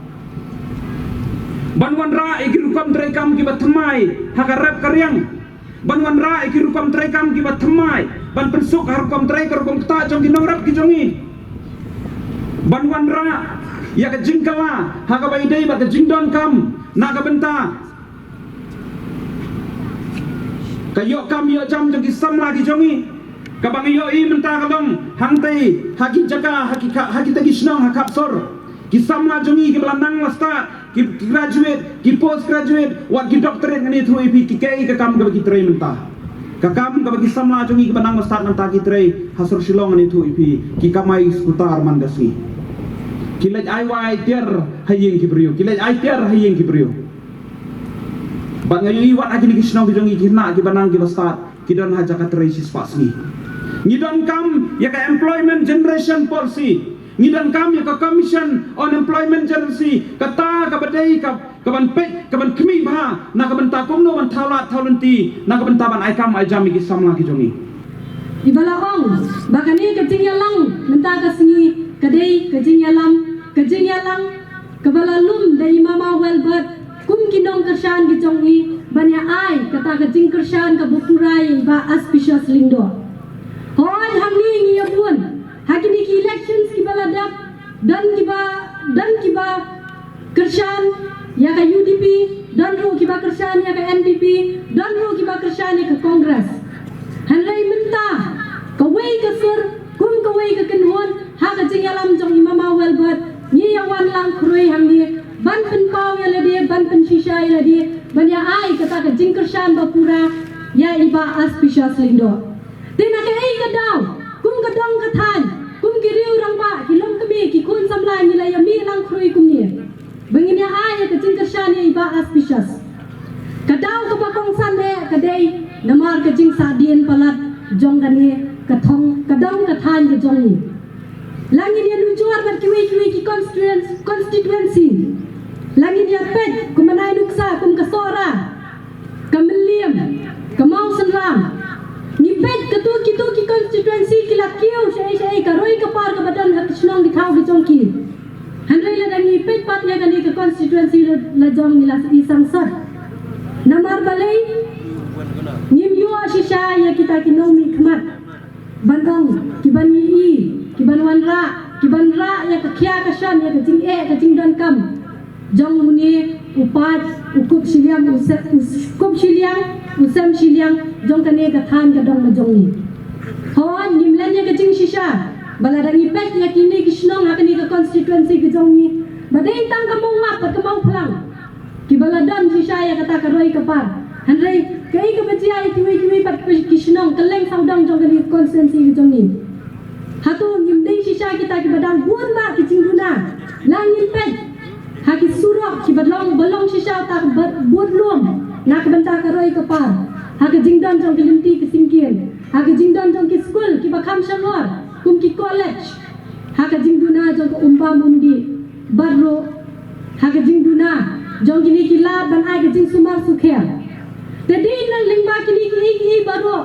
Ban wanrah ïa ki rukom treikam kiba thymmai ha ka rep ka riang. Ban wanrah ïa ki rukom treikam kiba thymmai ban pynsuk ha rukom trei ka rukom ktah jong ki nongrep ki jong ngi. Ban wanrah ïa ka jingkylla ha kaba ïadei bad ka jingdonkam na ka bynta ka ïoh kam ïoh jam jong ki samla ki jong ngi. Kaba ngi ïohi mynta ka long hangtei ha ki jaka, ha ki ka, ha kita ki shnong ha Khapsor, ki samla jong ngi kiba la nang la stad, ki graduate, ki post graduate, wat ki doctorate, ngan ïathuh ïa phi ki, kaei ka kam kaba ki trei mynta. Ka kam kaba ki samla jong ngi kiba nang la stad mynta ki trei ha sor Shillong, ngan ïathuh ïa phi, ki kamai scooter man ka sngi. Ki leit ai wai tiar ha ïing ki briew, ki leit ai tiar ha ïing ki briew. Bad nga ïohi wat ha kine ki shnong ki jong ngi, ki khynnah kiba nang kiba stad ki don ha jaka trei shispah sngi. Ngi donkam ïa ka employment generation policy. Ngi donkam ïa ka Commission on Employment Generation, kata kaba dei ka, kaban peit, kaban khmih bha na ka bynta kumno ban thaw lad thaw lynti na ka bynta ban ai kam ai jam ïa ki samla ki jong ngi. Iba la ong ba kane ka jingïalang mynta ka sngi ka dei ka jingïalang, ka jingïalang kaba la lum da i Mama Welbert kum ki nongkyrshan ki jong ngi ban ïa ai kata ka jingkyrshan kaba pura ïa i Bah Aspicious Lyngdoh. Hooid, hangne ngi ïa bun ha kine ki elections kiba la dep, don kiba, don kiba kyrshan ïa ka U D P, don ruh kiba kyrshan ïa ka N P P, don ruh kiba kyrshan ïa ka Congress. Hynrei mynta kawei ka sur kum kawei ka kynhun ha ka jingïalam jong i Mama Welbert, ngi ïa wan lang khrui hangne ban pynpaw ïa lade, ban pynshisha ïa lade, ban ïa ai kata ka jingkyrshan ba pura ïa i Bah Aspicious Lyngdoh. Te na kaei ka daw, kum ka dong ka thaiñ, kum ki riew rangbah, ki longkmie, ki khun samla, ngi la ïa mih lang khrui kumne ba ngin ïa ai ïa ka jingkyrshan ïa i Bah Aspicious. Ka daw kaba kongsan eh ka dei namar ka jingsahdien palat jong kane ka thong, ka dong ka thaiñ ka jong ngi. La ngin ïa nujor bad kiwei kiwei ki constituen-, constituency. La ngin ïa peit kum mynai nuksa kum ka Sohra, ka Mylliem, ka Mawsynram. Ngi peit kato kito ki constituency ki la kiew shaei shaei, ka roi ka par kaba don ha ki shnong ki thaw ki jong ki. Hynrei lada ngi peit pat ïa kane ka constituency la, la jong ngi la i sangsot. Namar balei? Ngim ïoh shisha ïa kita ki nongmihkhmat ban ong, kiban ïohi, kiban wanrah, kiban rah ïa ka khia ka shan, ïa ka jingeh ka jingdonkam jong une u paid u kup shiliang, u se-, u kup shiliang, u sem shiliang jong kane ka thaiñ ka dong ka jong ngi. Hooid, ngim len ïa ka jingshisha ba lada ngi peit ïa kine ki shnong ha kane ka constituency ka jong ngi ba dei tang ka Mawngap bad ka Mawphlang kiba la don shisha ïa kata ka roi ka par. Hynrei kaei kaba jia ïa kiwei kiwei pat ki shnong kylleng sawdong jong kane ka constituency ka jong ngi? Hato ngim dei shisha kita kiba dang bun bha ki jingduna? La ngin peit ha ki surok kiba long, ba long shisha uta ka ba-, bud lum na ka bynta ka roi ka par, ha ka jingdon jong ki lynti ki syngkien, ha ka jingdon jong ki skul kiba kham shalor kum ki college, ha ka jingduna jong ka umbam umdih, bad ruh ha ka jingduna jong kine ki lad ban ai ka jingsumar sukher. Te dei na lyngba kine kiei kiei baroh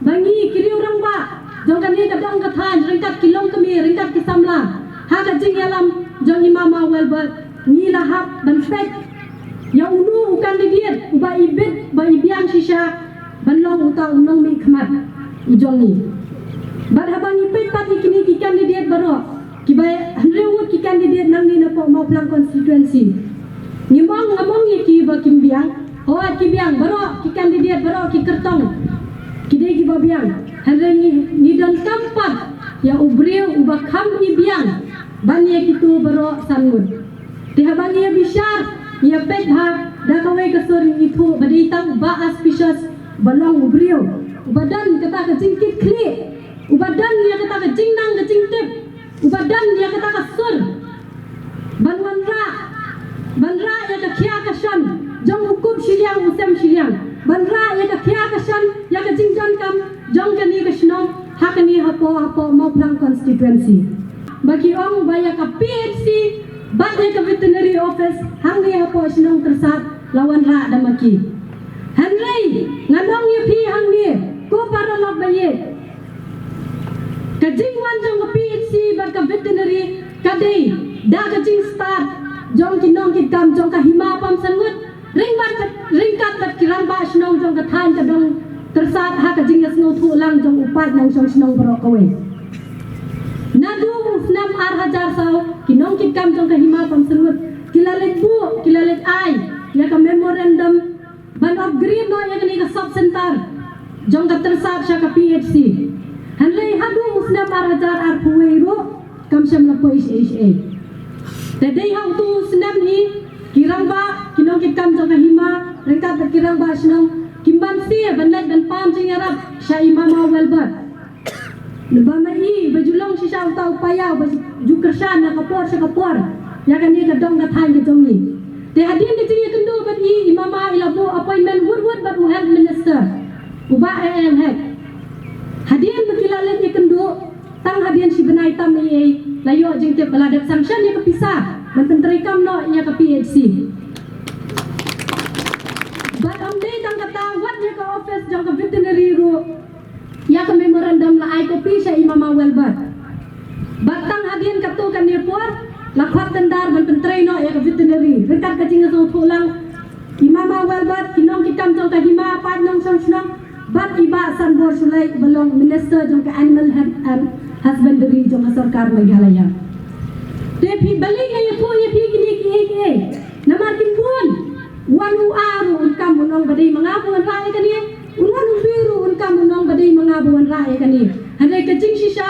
ba ngi ki riew rangbah jong kane ka dong ka thaiñ, ryngkat ki longkmie, ryngkat ki samla, ha ka jingïalam jong i Mama Welbert, ngi la hap ban peit ïa uno u candidate uba i bit, ba i biang shisha ban long uta u nongmihkhmat u jong ngi. Bad haba ngi peit pat ïa kine ki candidate baroh, kiba hynriew ngut ki candidate nangne na poh Mawphlang constituency, ngim ong, ngam ong ïa ki ba kim biang. Hooid ki biang, baroh ki candidate, baroh ki kyrtong ki dei kiba biang. Hynrei ngi, ngi donkam pat ïa u briew uba kham i biang ban ïa kito baroh san ngut. Te haba ngi ïa bishar, ngi ïa peit bha, da kawei ka sur ngi ithuh ba dei tang Bah Aspicious ba long u briew uba don kata ka jingkitkhlieh, uba don ïa kata ka jingnang ka jingtip, uba don ïa kata ka sur Ban wanrah, ban rah ïa ka khia ka shon jong u kup shiliang u sem shiliang, ban rah ïa ka khia ka shon ïa ka jingdonkam jong kane ka shnong ha kane hapoh, hapoh Mawphlang constituency. Ba ki ong ba ïa ka P H C bad ïa ka veterinary office hangne hapoh shnong Tyrsad la wanrah da ma ki. Hynrei ngan ong ïa phi hangne, ko paralok ba ïeit, ka jingwan jong ka P H C bad ka veterinary ka dei da ka jingstad jong ki nongkitkam jong ka Hima Pamsanngut ryngkat, ryngkat bad ki rangbah shnong jong ka thaiñ ka dong Tyrsad ha ka jingïasngewthuh lang jong u paid nongshong shnong baroh kawei. Naduh u snem ar hajar saw ki nongkitkam jong ka Hima Pamsanngut ki la leit buh, ki la leit ai ïa ka memorandum ban upgrade noh ïa kane ka sub center jong ka Tyrsad sha ka P H C. Hynrei haduh u snem ar hajar arphew wei ruh kam shym la poi shaei shaei. Te dei ha utu u snem hi ki rangbah, ki nongkitkam jong ka Hima ryngkat bad ki rangbah shnong kim banse ban leit ban pan jingïarap sha i Mama Welbert. Ba ma i ba ju long shisha uta u paia ba ju kyrshan na ka por sha ka por ïa kane ka dong ka thaiñ ka jong ngi. Te hadien ka jingïakynduh bad i, i Mama i la buh appointment wut wut bad u Health Minister, u Bah A L Hek. Hadien ba ki la leit ïakynduh, tang hadien shi bnai tam ei ei la ïoh jingtip ba la dep sanction ïa ka pisa ban pyntreikam noh ïa ka P H C. Bad ym dei tang kata, wat ïa ka office jong ka veterinary ruh ïa ka memorandum la ai copy sha i Mama Welbert. Bad tang hadien katto katne por la khot tender ban pyntrei noh ïa ka veterinary ryngkat ka jingïasngewthuh lang i Mama Welbert, ki nongkitkam jong ka Hima, paid nongshong shnong bad i Bah Sanbor Shullai ba long Minister jong ka Animal Hus-, um, Husbandry jong ka sorkar Meghalaya. Te phi, balei nga ïathuh ïa phi kine kiei kiei? Namar kim bun. Wan u A ruh un kam un ong ba dei ma nga ba wanrah ïa kane. Un wan u B ruh un kam un ong ba dei ma nga ba wanrah ïa kane. Hynrei ka jingshisha,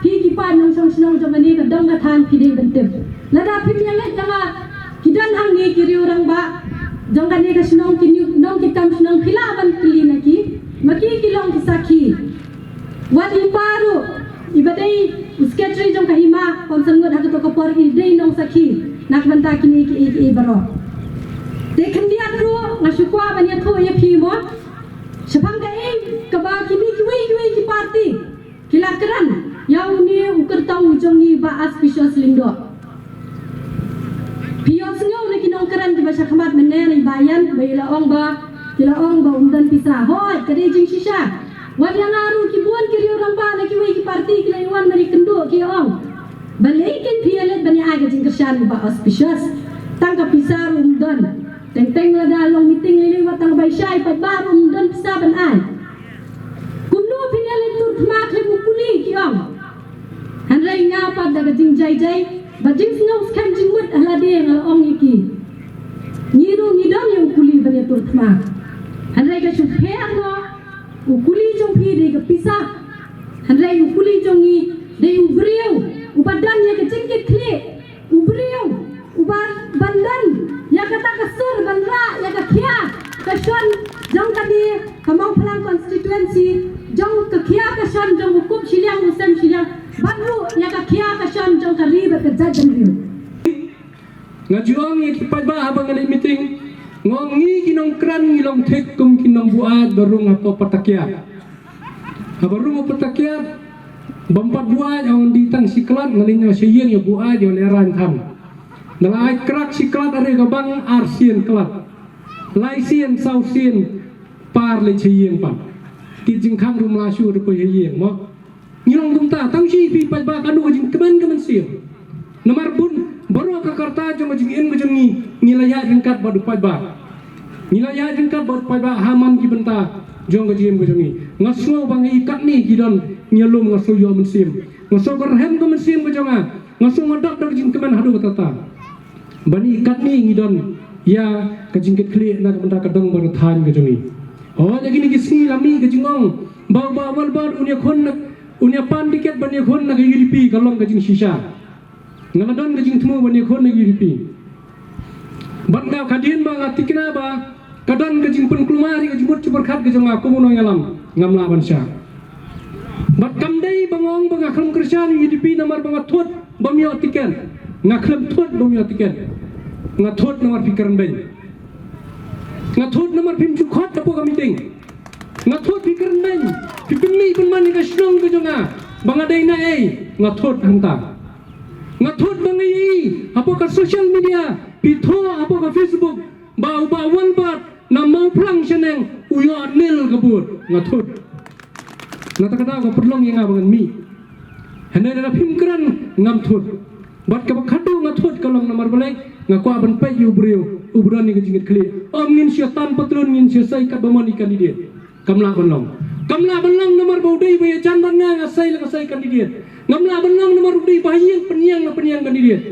phi ki paid nongshong shnong jong kane ka dong ka thaiñ phi dei ban tip. Lada phim ïaleit da nga, ki don hangne ki riew rangbah jong kane ka shnong, ki nongkitkam shnong, phi lah ban kylli na ki. Ma ki ki long ki sakhi. Wat i pa ruh, i ba dei u secretary jong ka Hima Pamsanngut ha kato ka por, i dei nongsakhi na ka bynta kine kiei kiei baroh. Te khyndiat ruh nga shu kwah ban ïathuh ïa phi mo, shaphang kaei kaba kine kiwei kiwei ki party ki la kren ïa une u kyrtong u jong ngi Bah Auspicious Lyngdoh. Phi ïohsngew na ki nongkren kiba sha khmat mynne, na i Bah Ïan ba i la ong ba, ki la ong ba um don pisa. Hooid, ka dei jingshisha. Wat ïa nga ruh, ki bun ki riew rangbah na kiwei ki party ki la ïa wan ban ïakynduh, ki ïa ong, balei kin phi ïaleit ban ïa ai ka jingkyrshan ïa u Bah Auspicious? Tang ka pisa ruh um don. Teng teng lada long meeting lei lei, wat tang ka bai shai pat ba ruh um don pisa ban ai. Kumno phin ïaleit tur thma khlem u kuli, ki ong. Hynrei nga pat da ka jingjai jai bad jingsngew skhem jingmut ha lade nga la ong ïa ki, ngi ruh ngi don ïa u kuli ban ïa tur thma. Hynrei ka shu pher noh, u kuli jong phi dei ka pisa, hynrei u kuli jong ngi dei u briew uba don ïa ka jingkitkhlieh, u briew uba ban don ïa kata ka sur ban rah ïa ka khia ka shon jong kane ka Mawphlang constituency, jong ka khia ka shon jong u kup shiliang u sem shiliang, bad ruh ïa ka khia ka shon jong ka ri bad ka jaitbynriew. Nga ju ong ïa ki paidbah haba nga leit meeting, nga ong ngi ki nongkren ngi long thik kum ki nongbuaid ba rung hapoh pyrtakiad. Haba rung hapoh pyrtakiad bym pat buaid, ong dei tang shi klat, nga leit noh sha ïing ïa buaid ïa u lehraiñ than. Nga la ai krak shi klat, are ka bang ar sien klat, lai sien saw sien par leit sha ïing pat. Kit jingkhang ruh mla shu da poi ha ïing mo. Ngi long kumta, tang shi phi paidbah, kano ka jingkmen ka mynsiem. Namar bun baroh ka karta jong ka jingim ka jong ngi, ngi la ïaid ryngkat bad u paidbah. Ngi la ïaid ryngkat bad u paidbah ha man ki bynta jong ka jingim ka jong ngi. Nga sngew ba ngi katne ki don ngi lum, nga sngew ïoh mynsiem. Nga sngew ka rhem ka mynsiem ka jong nga. Nga sngew nga dap da ka jingkmen haduh katta. Ba ngi katne ngi don ïa ka jingkitkhlieh na ka bynta ka dong bad ka thaiñ ka jong ngi. Oh, ïa kine ki sngi la mih ka jingong ba u Bah Welbert un ïakhun na, un ïapan tiket ban ïakhun na ka U D P, ka long ka jingshisha. Nga la don ka jingthmu ban ïakhun na ka U D P. Bad nga, hadien ba nga tikna ba ka don ka jingpynkulmar ïa ka jingmut jingpyrkhat ka jong nga kum u nongïalam, ngam lah ban shah. Bad kam dei ba nga ong ba nga khlem kyrshan ïa U D P namar ba nga thut bym ïoh tiket. Nga khlem thut ba ym ïoh tiket. Nga thut namar phi kren beiñ. Nga thut namar phim ju khot hapoh ka meeting. Nga thut phi kren beiñ. Phi pynmih pynman ïa ka shnong ka jong nga ba nga dei na ei. Nga thut hangta. Nga thut ba nga ïohi hapoh ka social media, phi thoh hapoh ka Facebook ba u Bah Walbert na Mawphlang shaneng u ïoh nil ka vote. Nga thut. Na kata ka daw ka pynlong ïa nga ba ngan mih. Hynrei lada phim kren ngam thut. Bad kaba khadduh nga thut ka long namar balei, nga kwah ban peit ïa u briew uba don ïa ka jingkitkhlieh. Ym ngin shu tan patlun, ngin shu sei katba mon i candidate. Kam lah ban long. Kam lah ban long namar ba u dei ba ïajan bad nga, nga sei la ka sei candidate. Ngam lah ban long namar u dei ba ha ïing pynïeng la pynïeng candidate.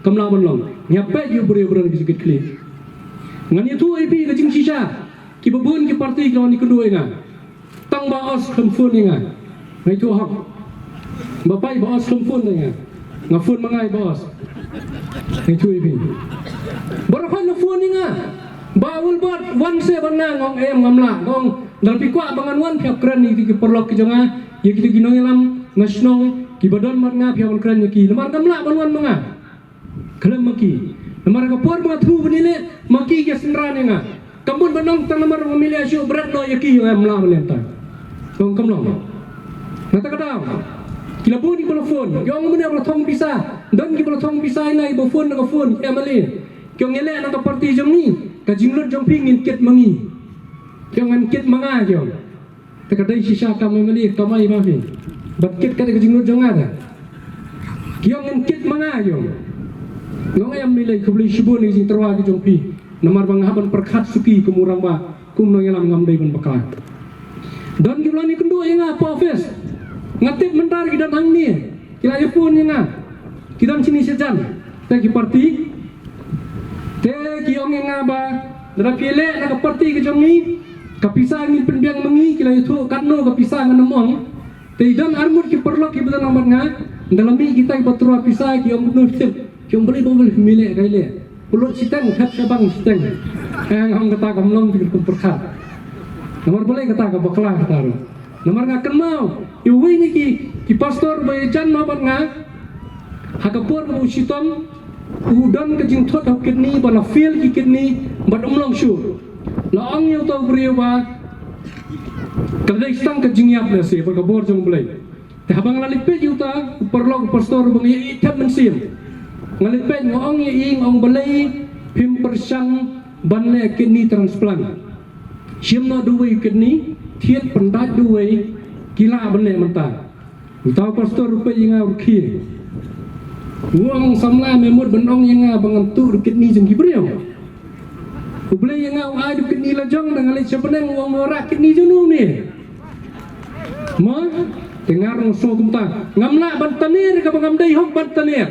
Kam lah ban long. Ngi hap peit ïa u briew uba don ïa ka jingkitkhlieh. Ngan ïathuh ïa phi ka jingshisha. Kiba bun ki party ki la wan ïakynduh ïa nga. Tang Bah Os khlem phone ïa nga. Nga ïathuh hok. Ba peit Bah Os khlem phone ïa nga. Nga phone ma nga ïa Bah Os. Nga ïathuh ïa phi. Baroh hoi la phone ïa nga. Bah Walbert, wan seh bad nga. Nga ong em, ngam lah. Nga ong, lada phi kwah ba ngan wan, phi hap kren ïa ki paralok ki jong nga, ïa kito ki nongïalam na shnong kiba don bad nga, phi hap ban kren ïa ki. Namar ngam lah ban wan ma nga. Khlem ma ki. Namar ka por ba nga thmu ban ïaleh ma ki, ki synran ïa nga. Kam mut ban ong tang namar ba ngam ïaleh shuh bret noh ïa ki, ïa em, lah ban ïa ta. Ong kam long. Na kata ka daw, ki la bun kiba la phone. Ki ong mynne ba la thong pisa. Don kiba la thong pisa ïa nga, kiba phone na ka phone, ki M L A. Ki ong ïaleh na ka party jong ngi, ka jinglut jong phi ngin kit ma ngi. Ki ong ngan kit ma nga, ki ong. Te ka dei shisha kam M L A, kam ai ma phi. Bad kit ka dei ka jinglut jong nga te. Ki ong ngan kit ma nga, ki ong. Nga ong em, M L A, khublei shibun ïa ka jingtyrwa ka jong phi. Namar ba nga hap ban pyrkhat suki kum u rangbah, kum u nongïalam, ngam dei ban bakla. Don kiba la wan ïakynduh ïa nga hapoh office. Nga tip mynta ki don hangne. Ki la ïa phone ïa nga. Ki don shini shajan. Te ki party. Te ki ong ïa nga ba lada phi ïaleh na ka party ka jong ngi, ka pisa ngin pynbiang ma ngi. Ki la ïathuh katno ka pisa ngan ym ong. Te i don arngut ki paralok kiba don lang bad nga. Ynda la mih kita kiba tyrwa pisa, ki ong kumno phi tip. Ki ong balei ba balei phim ïaleh, ka ïaleh. Pynlut shiteng, thep sha bank shiteng. Eh, nga ong kata kam long, phi kyrpad pyrkhat. Namar balei kata ka bakla kata ruh. Namar nga kynmaw ïa uwei na ki, ki pastor ba ïajan noh bad nga. Ha ka por kaba u shitom, u don ka jingthut ha u kidney, ba la fail ki kidney bad um long shuh. La ong ïa uta u briew ba ka dei tang ka jingïap lehse bad ka bor jong U Blei. Te haba nga la leit peit ïa uta u paralok, u pastor ba nga ïa ïeit thep mynsiem, nga leit peit, nga ong ïa i, nga ong balei phim pyrshang ban leh kidney transplant. Shim noh da uwei u kidney, thied pyndait da uwei, ki lah ban leh mynta. Uta u pastor u peit ïa nga u rkhie. U ong samla me mut ban ong ïa nga ba ngan tuh da u kidney jong ki briew. U Blei ïa nga u ai da u kidney la jong, da nga leit sha bneng u ong me wanrah kidney jong u ne. Mo, te nga ruh nga sngew kumta. Ngam lah ban taner ïa kaba ngam dei hok ban taner.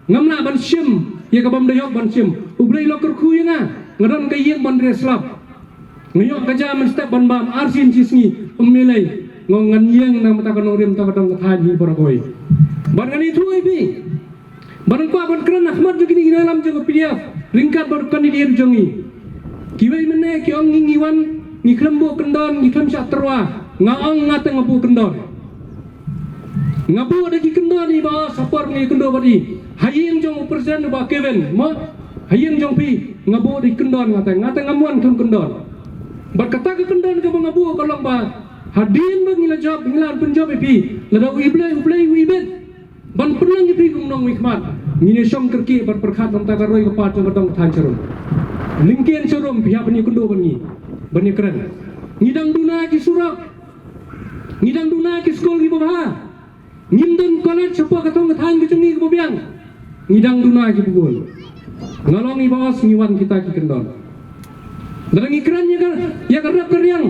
Ngam lah ban shim ïa kaba ym dei hok ban shim. U Blei u la kyrkhu ïa nga, nga don ka ïing ban rieh slap. Nga ïoh ka ja mynstep ban bam arsien shi sngi, ym lei lei. Nga ong ngan ïeng na mynta ka nongrim, mynta ka dong ka thaiñ hi baroh kawei. Bad ngan ïathuh ïa phi ba nga kwah ban kren ha khmat jong kine ki nongïalam jong ka P D F ryngkat bad u candidate jong ngi. Kiwei mynne ki ong ngi, ngi wan, ngi khlem buh kyndon, ngi khlem shah tyrwa. Nga ong nga te nga buh kyndon. Nga buh da ki kyndon i Bah Os ha por nga ïakynduh bad i ha ïing jong u president u Bah Kevin, mo, ha ïing jong phi. Nga buh da ki kyndon, nga te, nga te ngam wan khlem kyndon. Bad kata ka kyndon kaba nga buh ka long ba hadien ba ngi la jop, ngi la pynjop ïa phi, lada U Blei, U Blei u ibit ban pynlong ïa phi kum u nongmihkhmat, ngin ïa shong kyrkieh bad pyrkhat na ka bynta ka roi ka par jong ka dong ka thaiñ sharum. Lyngkien sharum phi hap ban ïakynduh bad ngi, ban ïakren. Ngi dang duna ki surok, ngi dang duna ki skul kiba bha. Ngim don college shapoh ka thong ka thaiñ ka jong ngi kaba biang. Ngi dang duna kiba bun. Nga la ong i Bah Os ngi wan kita ki kyndon. Lada ngi kren ïa ka, ïa ka rep ka riang,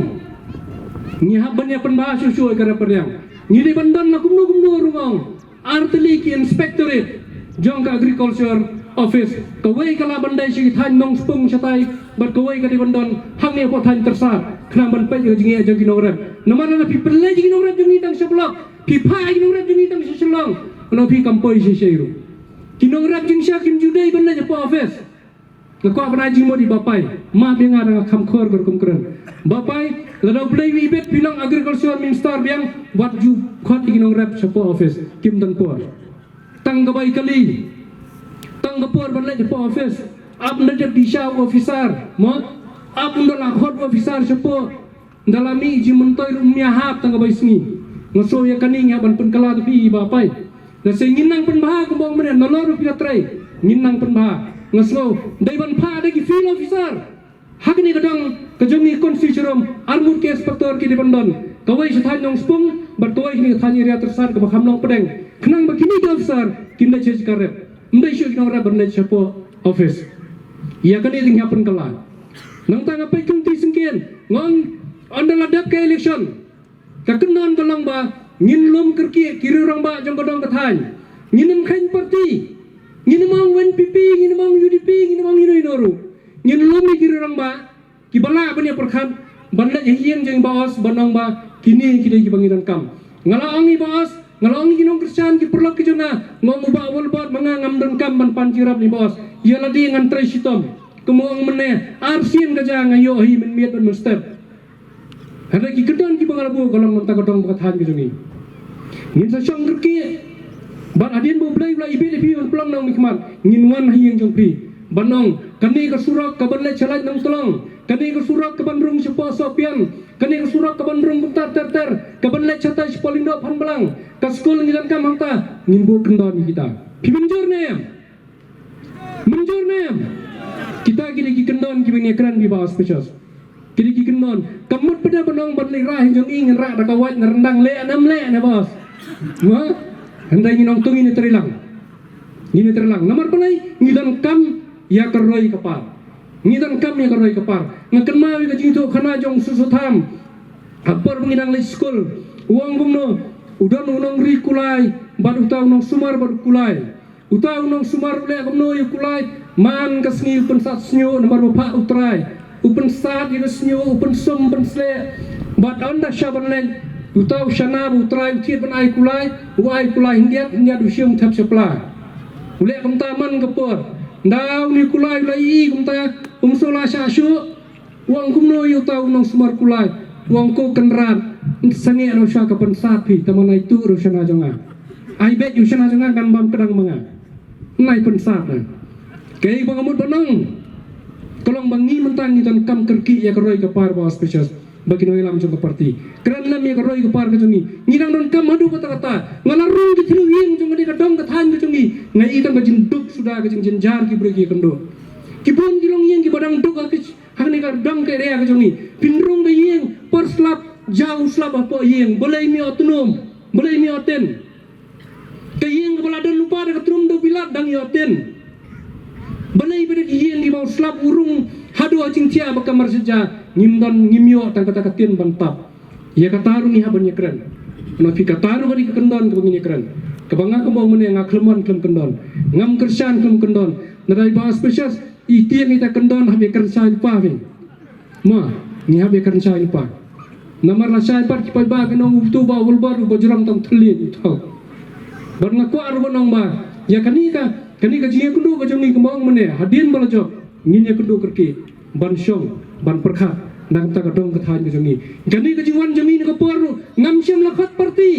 ngi hap ban ïa pynbha shuh shuh ïa ka rep ka riang. Ngi dei ban don la kumno kumno ruh, nga ong, ar tylli ki inspectorate jong ka Agriculture Office. Kawei ka lah ban dei sha ki thaiñ Nongspung shatai, bad kawei ka dei ban don hangne hapoh thaiñ Tyrsad, khnang ban peit ïa ka jingeh jong ki nongrep. Namar lada phi pynleit ïa ki nongrep jong ngi tang sha Block, phi phah ïa ki nongrep jong ngi tang sha Shillong, ngan ong phi kam poi shisha ruh. Ki nongrep jingshisha kim ju dei ban leit hapoh office. Nga kwah ban ai jingmut ïa i Bah Pai. Map ïa nga, da nga kham khor ka rukom kren. Bah Pai, lada U Blei u ibit phi long Agriculture Minister biang, wat ju khot ïa ki nongrep shapoh office. Kim don por. Tang kaba ïa kali, Ka por ban leit shapoh office, ap nda dep di sha u officer, mo? Ap nda la khot u officer shapoh, nda la mih jingmyntoi ruh mia hap tang ka bai sngi. Nga sngew ïa kane ngi hap ban pynkylla da phi i Bah Pai. Lehse ngin nang pynbha kumba ong mynne, nalor ruh phi la trei, ngin nang pynbha. Nga sngew dei ban phah da ki field officer. Ha kane ka dong ka jong ngi constituency rum, arngut ki inspector ki dei ban don. Kawei sha thaiñ Nongspung bad kawei kane ka thaiñ area Tyrsad kaba kham long pdeng. Khnang ba kine ki officer kin leit sha ka rep. Ym dei shuh ki nongrep ban leit shapoh office. Ïa kane dang ïa pynkylla. Nangta nga peit kynti syngkien, nga ong ynda la dep ka election, ka kyndon ka long ba ngin lum kyrkieh ki riew rangbah jong ka dong ka thaiñ. Ngin ym kheiñ party. Ngin ym ong U N P P, ngin ym ong U D P, ngin ym ong ino ino ruh. Ngin lum ïa ki riew rangbah kiba lah ban ïa pyrkhat ban leit ha ïing jong i Bah Os ban ong ba kine ki dei kiba ngi donkam. Nga la ong i Bah Os, nga la ong ïa ki nongkyrshan ki paralok ki jong nga, nga ong u Bah Wilbert ma nga ngam donkam ban pan jingïarap na i Bah Os. Ïa lade ngan trei shitom. Kumba ong mynne, arsien ka ja nga ïoh hi mynmiet bad mynstep. Hynrei ki kyndon kiba nga la buh ka long na ka bynta ka dong bad ka thaiñ ka jong ngi. Ngin sa shong kyrkieh. Bad hadien ba U Blei u la ibit ïa phi ban pynlong nongmihkhmat, ngin wan ha ïing jong phi ban ong, kane ka surok kaban leit sha Laitumkhrah, kane ka surok kaban rung shapoh Sohpian, kane ka surok kaban rung kumta ter ter, kaban leit shatai shapoh Lyngdoh Phanblang, ka skul ngi donkam hangta, ngin buh kyndon ïa kita. Phi mynjur ne em? Mynjur ne em? Kita ki dei ki kyndon kiba ngi kren, ki Bah Os Pechos. Ki dei ki kyndon. Kam mut pat ban ong ban leit rah hi jong i, ngin rah da ka wait na ryndang, leh ne ym leh ne Bah Os? Mo? Hynrei ngin ong to ngin ïa trei lang. Ngin ïa trei lang. Namar balei? Ngi donkam ïa ka roi ka par. Ngi donkam ïa ka roi ka par. Nga kynmaw ïa ka jingïathuhkhana jong u Soso Tham ha por ba ngi dang leit skul. U ong kumno? U don u nongri kulai bad uta u nongsumar bad u kulai. Uta u nongsumar u leh kumno ïa u kulai? Man ka sngi u pynsat shñiuh namar ba phah u trai. U pynsat ïa ka shñiuh, u pynsum pynsleh. Bad ynda shah ban leit, uta u shana bad u trai u thied ban ai kulai, u ai kulai khyndiat, khyndiat u shim thep sha pla. U leh kumta man ka por. Ynda une u kulai u la ïohi kumta, um sngewlah shah shuh. U ong kumno ïa uta u nongsumar kulai? U ong, ko Kynrad, sangeh noh sha ka pynsat phi, tangba nai tuh ruh u shana jong nga. Ai beit u shana jong nga, kan bam kdang ma nga. Nai pynsat na. Kaei ba nga mut ban ong, ka long ba ngi mynta ngi donkam kyrkieh ïa ka roi ka par, Bah Os Pechos, bad ki nongïalam jong ka party. Kren lem ïa ka roi ka par ka jong ngi. Ngi dang donkam haduh katta katta. Nga la rung ki thliew ïing jong kane ka dong ka thaiñ ka jong ngi, nga i tang ka jingduk suda, ka jingjynjar ki briew ki kynduh. Ki bun ki longïing kiba dang duk ha ki Ha kane ka dong ka area ka jong ngi. Pynrung ka ïing, por slap, jaw slap hapoh ïing. Balei me ïoh tnum? Balei me ïoh tin? Ka ïing kaba la don lypa da ka tnum da u bilat dang ïoh tin. Balei ba da ka ïing kiba u slap u rung haduh ha jingthiah ba ka mar sha ja, ngim don, ngim ïoh tang kata ka tin ban tap. Ïa kata ruh ngi hap ban ïa kren. Namar phi, kata ruh ka dei ka kyndon kaba ngin ïa kren. Kaba nga kumba ong mynne, nga khlem wan khlem kyndon. Ngam kyrshan khlem kyndon. Nada i Bah Os Pechos, i tieng ita kyndon hap ïa kren shai lypa phi. Ma, ngi hap ïa kren shai lypa. Namar lashai pat ki paidbah kin ong uto u Bah Wilbert uba jrong tang thylliej uto. Bad nga kwah ruh ban ong ba ïa kane ka, kane ka jingïakynduh ka jong ngi kumba ong mynne, hadien ba la jop ngin ïakynduh kyrkieh ban shong ban pyrkhat na ka bynta ka dong ka thaiñ ka jong ngi. Kane ka jingwan jong ngi na ka por ruh ngam shym la khot party.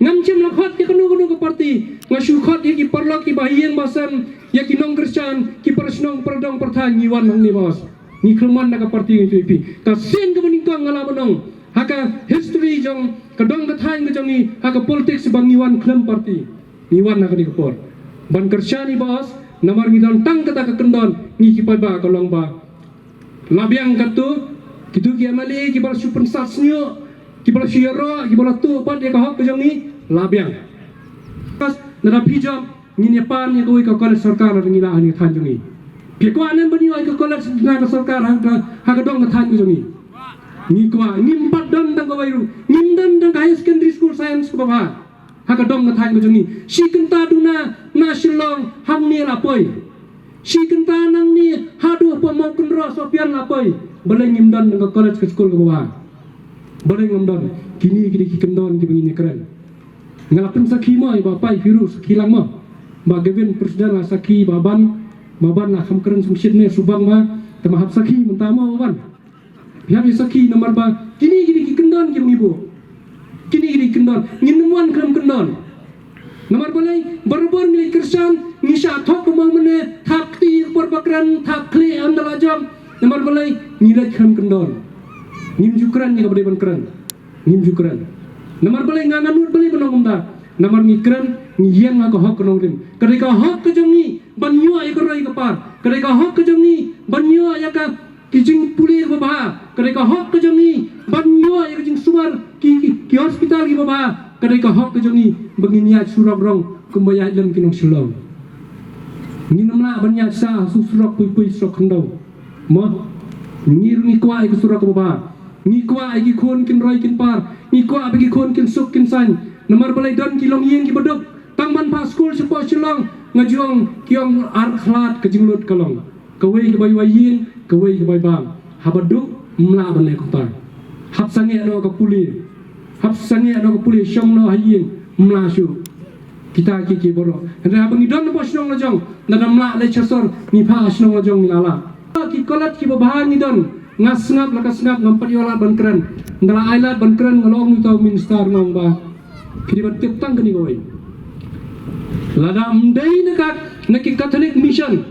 Ngam shym la khot ïa kano kano ka party. Nga shu khot ïa ki paralok, ki bahaïing bahasem, ïa ki nongkyrshan, ki parashnong, paradong, parathaiñ, ngi wan hangne, Bah Os. Ngi khlem wan na ka party, ngi tu ipi. Ka sien kaba nyngkong nga lah ban ong ha ka history jong ka dong ka thaiñ ka jong ngi, ha ka politics, ba ngi wan khlem party. Ngi wan ha kane ka por ban kyrshan i Bah Os, namar ngi don tang kata ka kyndon, ngi ki paidbah, ka long ba la biang katto, kito ki M L A kiba la shu pynsat shñiuh, kiba la shu ïaroh, kiba la tuh pat ïa ka hok ka jong ngi, la biang. Nada phi jop, ngin ïa pan ïa kawei ka college sorkar lada ngi lah ha kane ka thaiñ jong ngi. Phi kwah ne em ban ïoh ïa ka college na ka sorkar ha ka, ha ka dong ka thaiñ ka jong ngi? Ngi kwah. Ngim pat don tang kawei ruh. Ngim don tang ka higher secondary school science kaba bha ha ka dong ka thaiñ ka jong ngi. Shi kynta duna na Shillong hangne la poi. Shi kynta nangne haduh hapoh Mawkynroh, Sohpian la poi. Balei ngim don tang ka college, ka skul kaba bha? Balei ngam don? Kine ki dei ki kyndon kiba ngin ïa kren. Nga la pynsakhi mo, i Bah Pai phi ruh sakhi lang mo. Bah Gavin, president, la sakhi, Bah Ban, Bah Ban la kham kren sngewsih ne, shu bang ba, te ma hap sakhi mynta mo, Bah Ban. Phi hap ïa sakhi namar ba kine, kine ki kyndon kiba ngi buh. Kine, kine ki kyndon. Ngin ym wan khlem kyndon. Namar balei? Barabor ngi leit kyrshan, Ngi shah thok kumba mynne, thap kti ïa ka por ba kren, thap khlieh ynda la jop. Namar balei? Ngi leit khlem kyndon. Ngim ju kren ïa kaba dei ban kren. Ngim ju kren. Namar balei? Nga, nga nud balei ban ong kumta? Namar ngi kren, ngi ïeng ha ka hok ka nongrim. Ka dei ka hok ka jong ngi ban ïoh ïa ka roi ka par. Ka dei ka hok ka jong ngi ban ïoh ïa ka, ki jingpule kiba bha. Ka dei ka hok ka jong ngi ban ïoh ïa ka jingsumar, ki, ki, ki hospital kiba bha. Ka dei ka hok ka jong ngi ba ngin ïaid surok rong kumba ïaid lem ki nong Shillong. Ngin ym lah ban ïaid sha su surok pui pui, surok khyndew. Mo, ngi ruh ngi kwah ïa ka surok kaba bha. Ngi kwah ïa ki khun kin roi kin par. Ngi kwah ba ki khun kin suk kin saiñ. Namar balei? Don ki longïing kiba duk. Tang ban phah skul shapoh Shillong, nga ju ong, ki ong ar khlad ka jinglut ka long. Kawei ka bai wai ïing, kawei ka bai bam. Haba duk, ym lah ban leh kumta. Hap sangeh noh ka pule. Hap sangeh noh ka pule, shong noh ha ïing, ym lah shuh. Kita ki, ki baroh. Hynrei haba ngi don hapoh shnong la jong, lada ym lah leit sha sor, ngi phah shnong la jong ngi la lah. Ki college kiba bha ngi don, nga sngap la ka sngap, ngam pat ïoh lad ban kren. Ynda la ai lad ban kren, nga la ong ïa uta u minister, nga ong ba, phi dei ban tip tang kane kawei. Lada ym dei na ka, na ki Catholic Mission,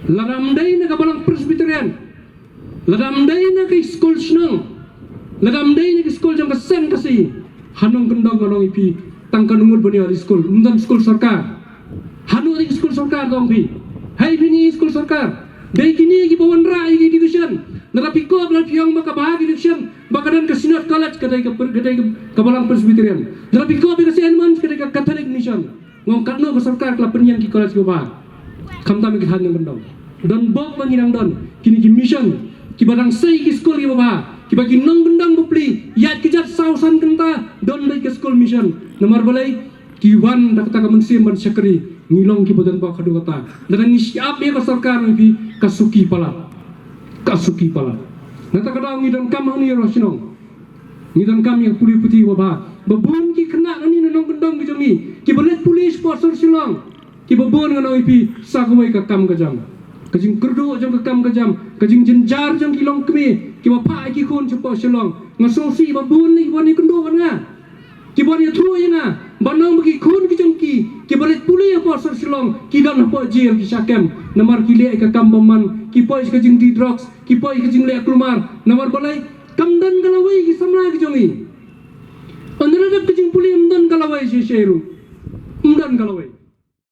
lada ym dei na ka Balang Presbyterian, lada ym dei na ki skul shnong, lada ym dei na ki skul jong ka seng ka seng, ha nongkyndong nga ong ïa phi, tang kan ngut ban ïoh skul, ym don skul sorkar. Hano dei ki skul sorkar, ong phi? Hei phi, ni skul sorkar. Dei kine kiba wanrah ïa ki education. Lada phi kop, lada phi ong ba ka bha ka education, ba ka don ka Synod College, ka dei ka, ka dei ka, ka Balang Presbyterian. Lada phi kop ïa ka Saint Edmund's, ka dei ka Catholic Mission. Nga ong katno ka sorkar ka la pynïeng ki college kiba bha. Khamtam ïa ki thaw nongkyndong. Don bok ba ngi dang don kine ki mission, kiba dang sei ki skul kiba bha, kiba ki nongkyndong bapli ïaid kjat saw san kynta, don beit ka skul mission. Namar balei? Ki wan da kata ka mynsiem ban shakri, ngi long kiba don bok haduh katta. Lada ngi shah ap ïa ka sorkar, ngi phi, ka suki palat. Ka suki palat. Na kata ka daw ngi donkam hangne ïa ka shnong. Ngi donkam ïa ka pule puthi ba bha. Ba bun ki khynnah hangne na nongkyndong ki jong ngi, kiba leit pule shapoh sor Shillong, kiba bun, ngan ong ïa phi, sa kawei ka kam ka jam. Ka jingkyrduh jong ka kam ka jam, ka jingjynjar jong ki longkmie kiba phah ïa ki khun shapoh Shillong. Nga sngewsih ba bun lei kiba wan ïakynduh bad nga, kiba wan ïathuh ïa nga, ban ong ba ki khun ki jong ki, kiba leit pule hapoh sor Shillong, ki don hapoh jail, ki shah kem. Namar ki leh ïa ka kam bymman, ki poi sha ka jingdih drugs, ki poi sha ka jingleh kulmar. Namar balei? Kam don ka lawei ki samla ki jong ngi. Ynda la dep ka jingpule, ym don ka lawei shisha ruh. Ym don ka lawei.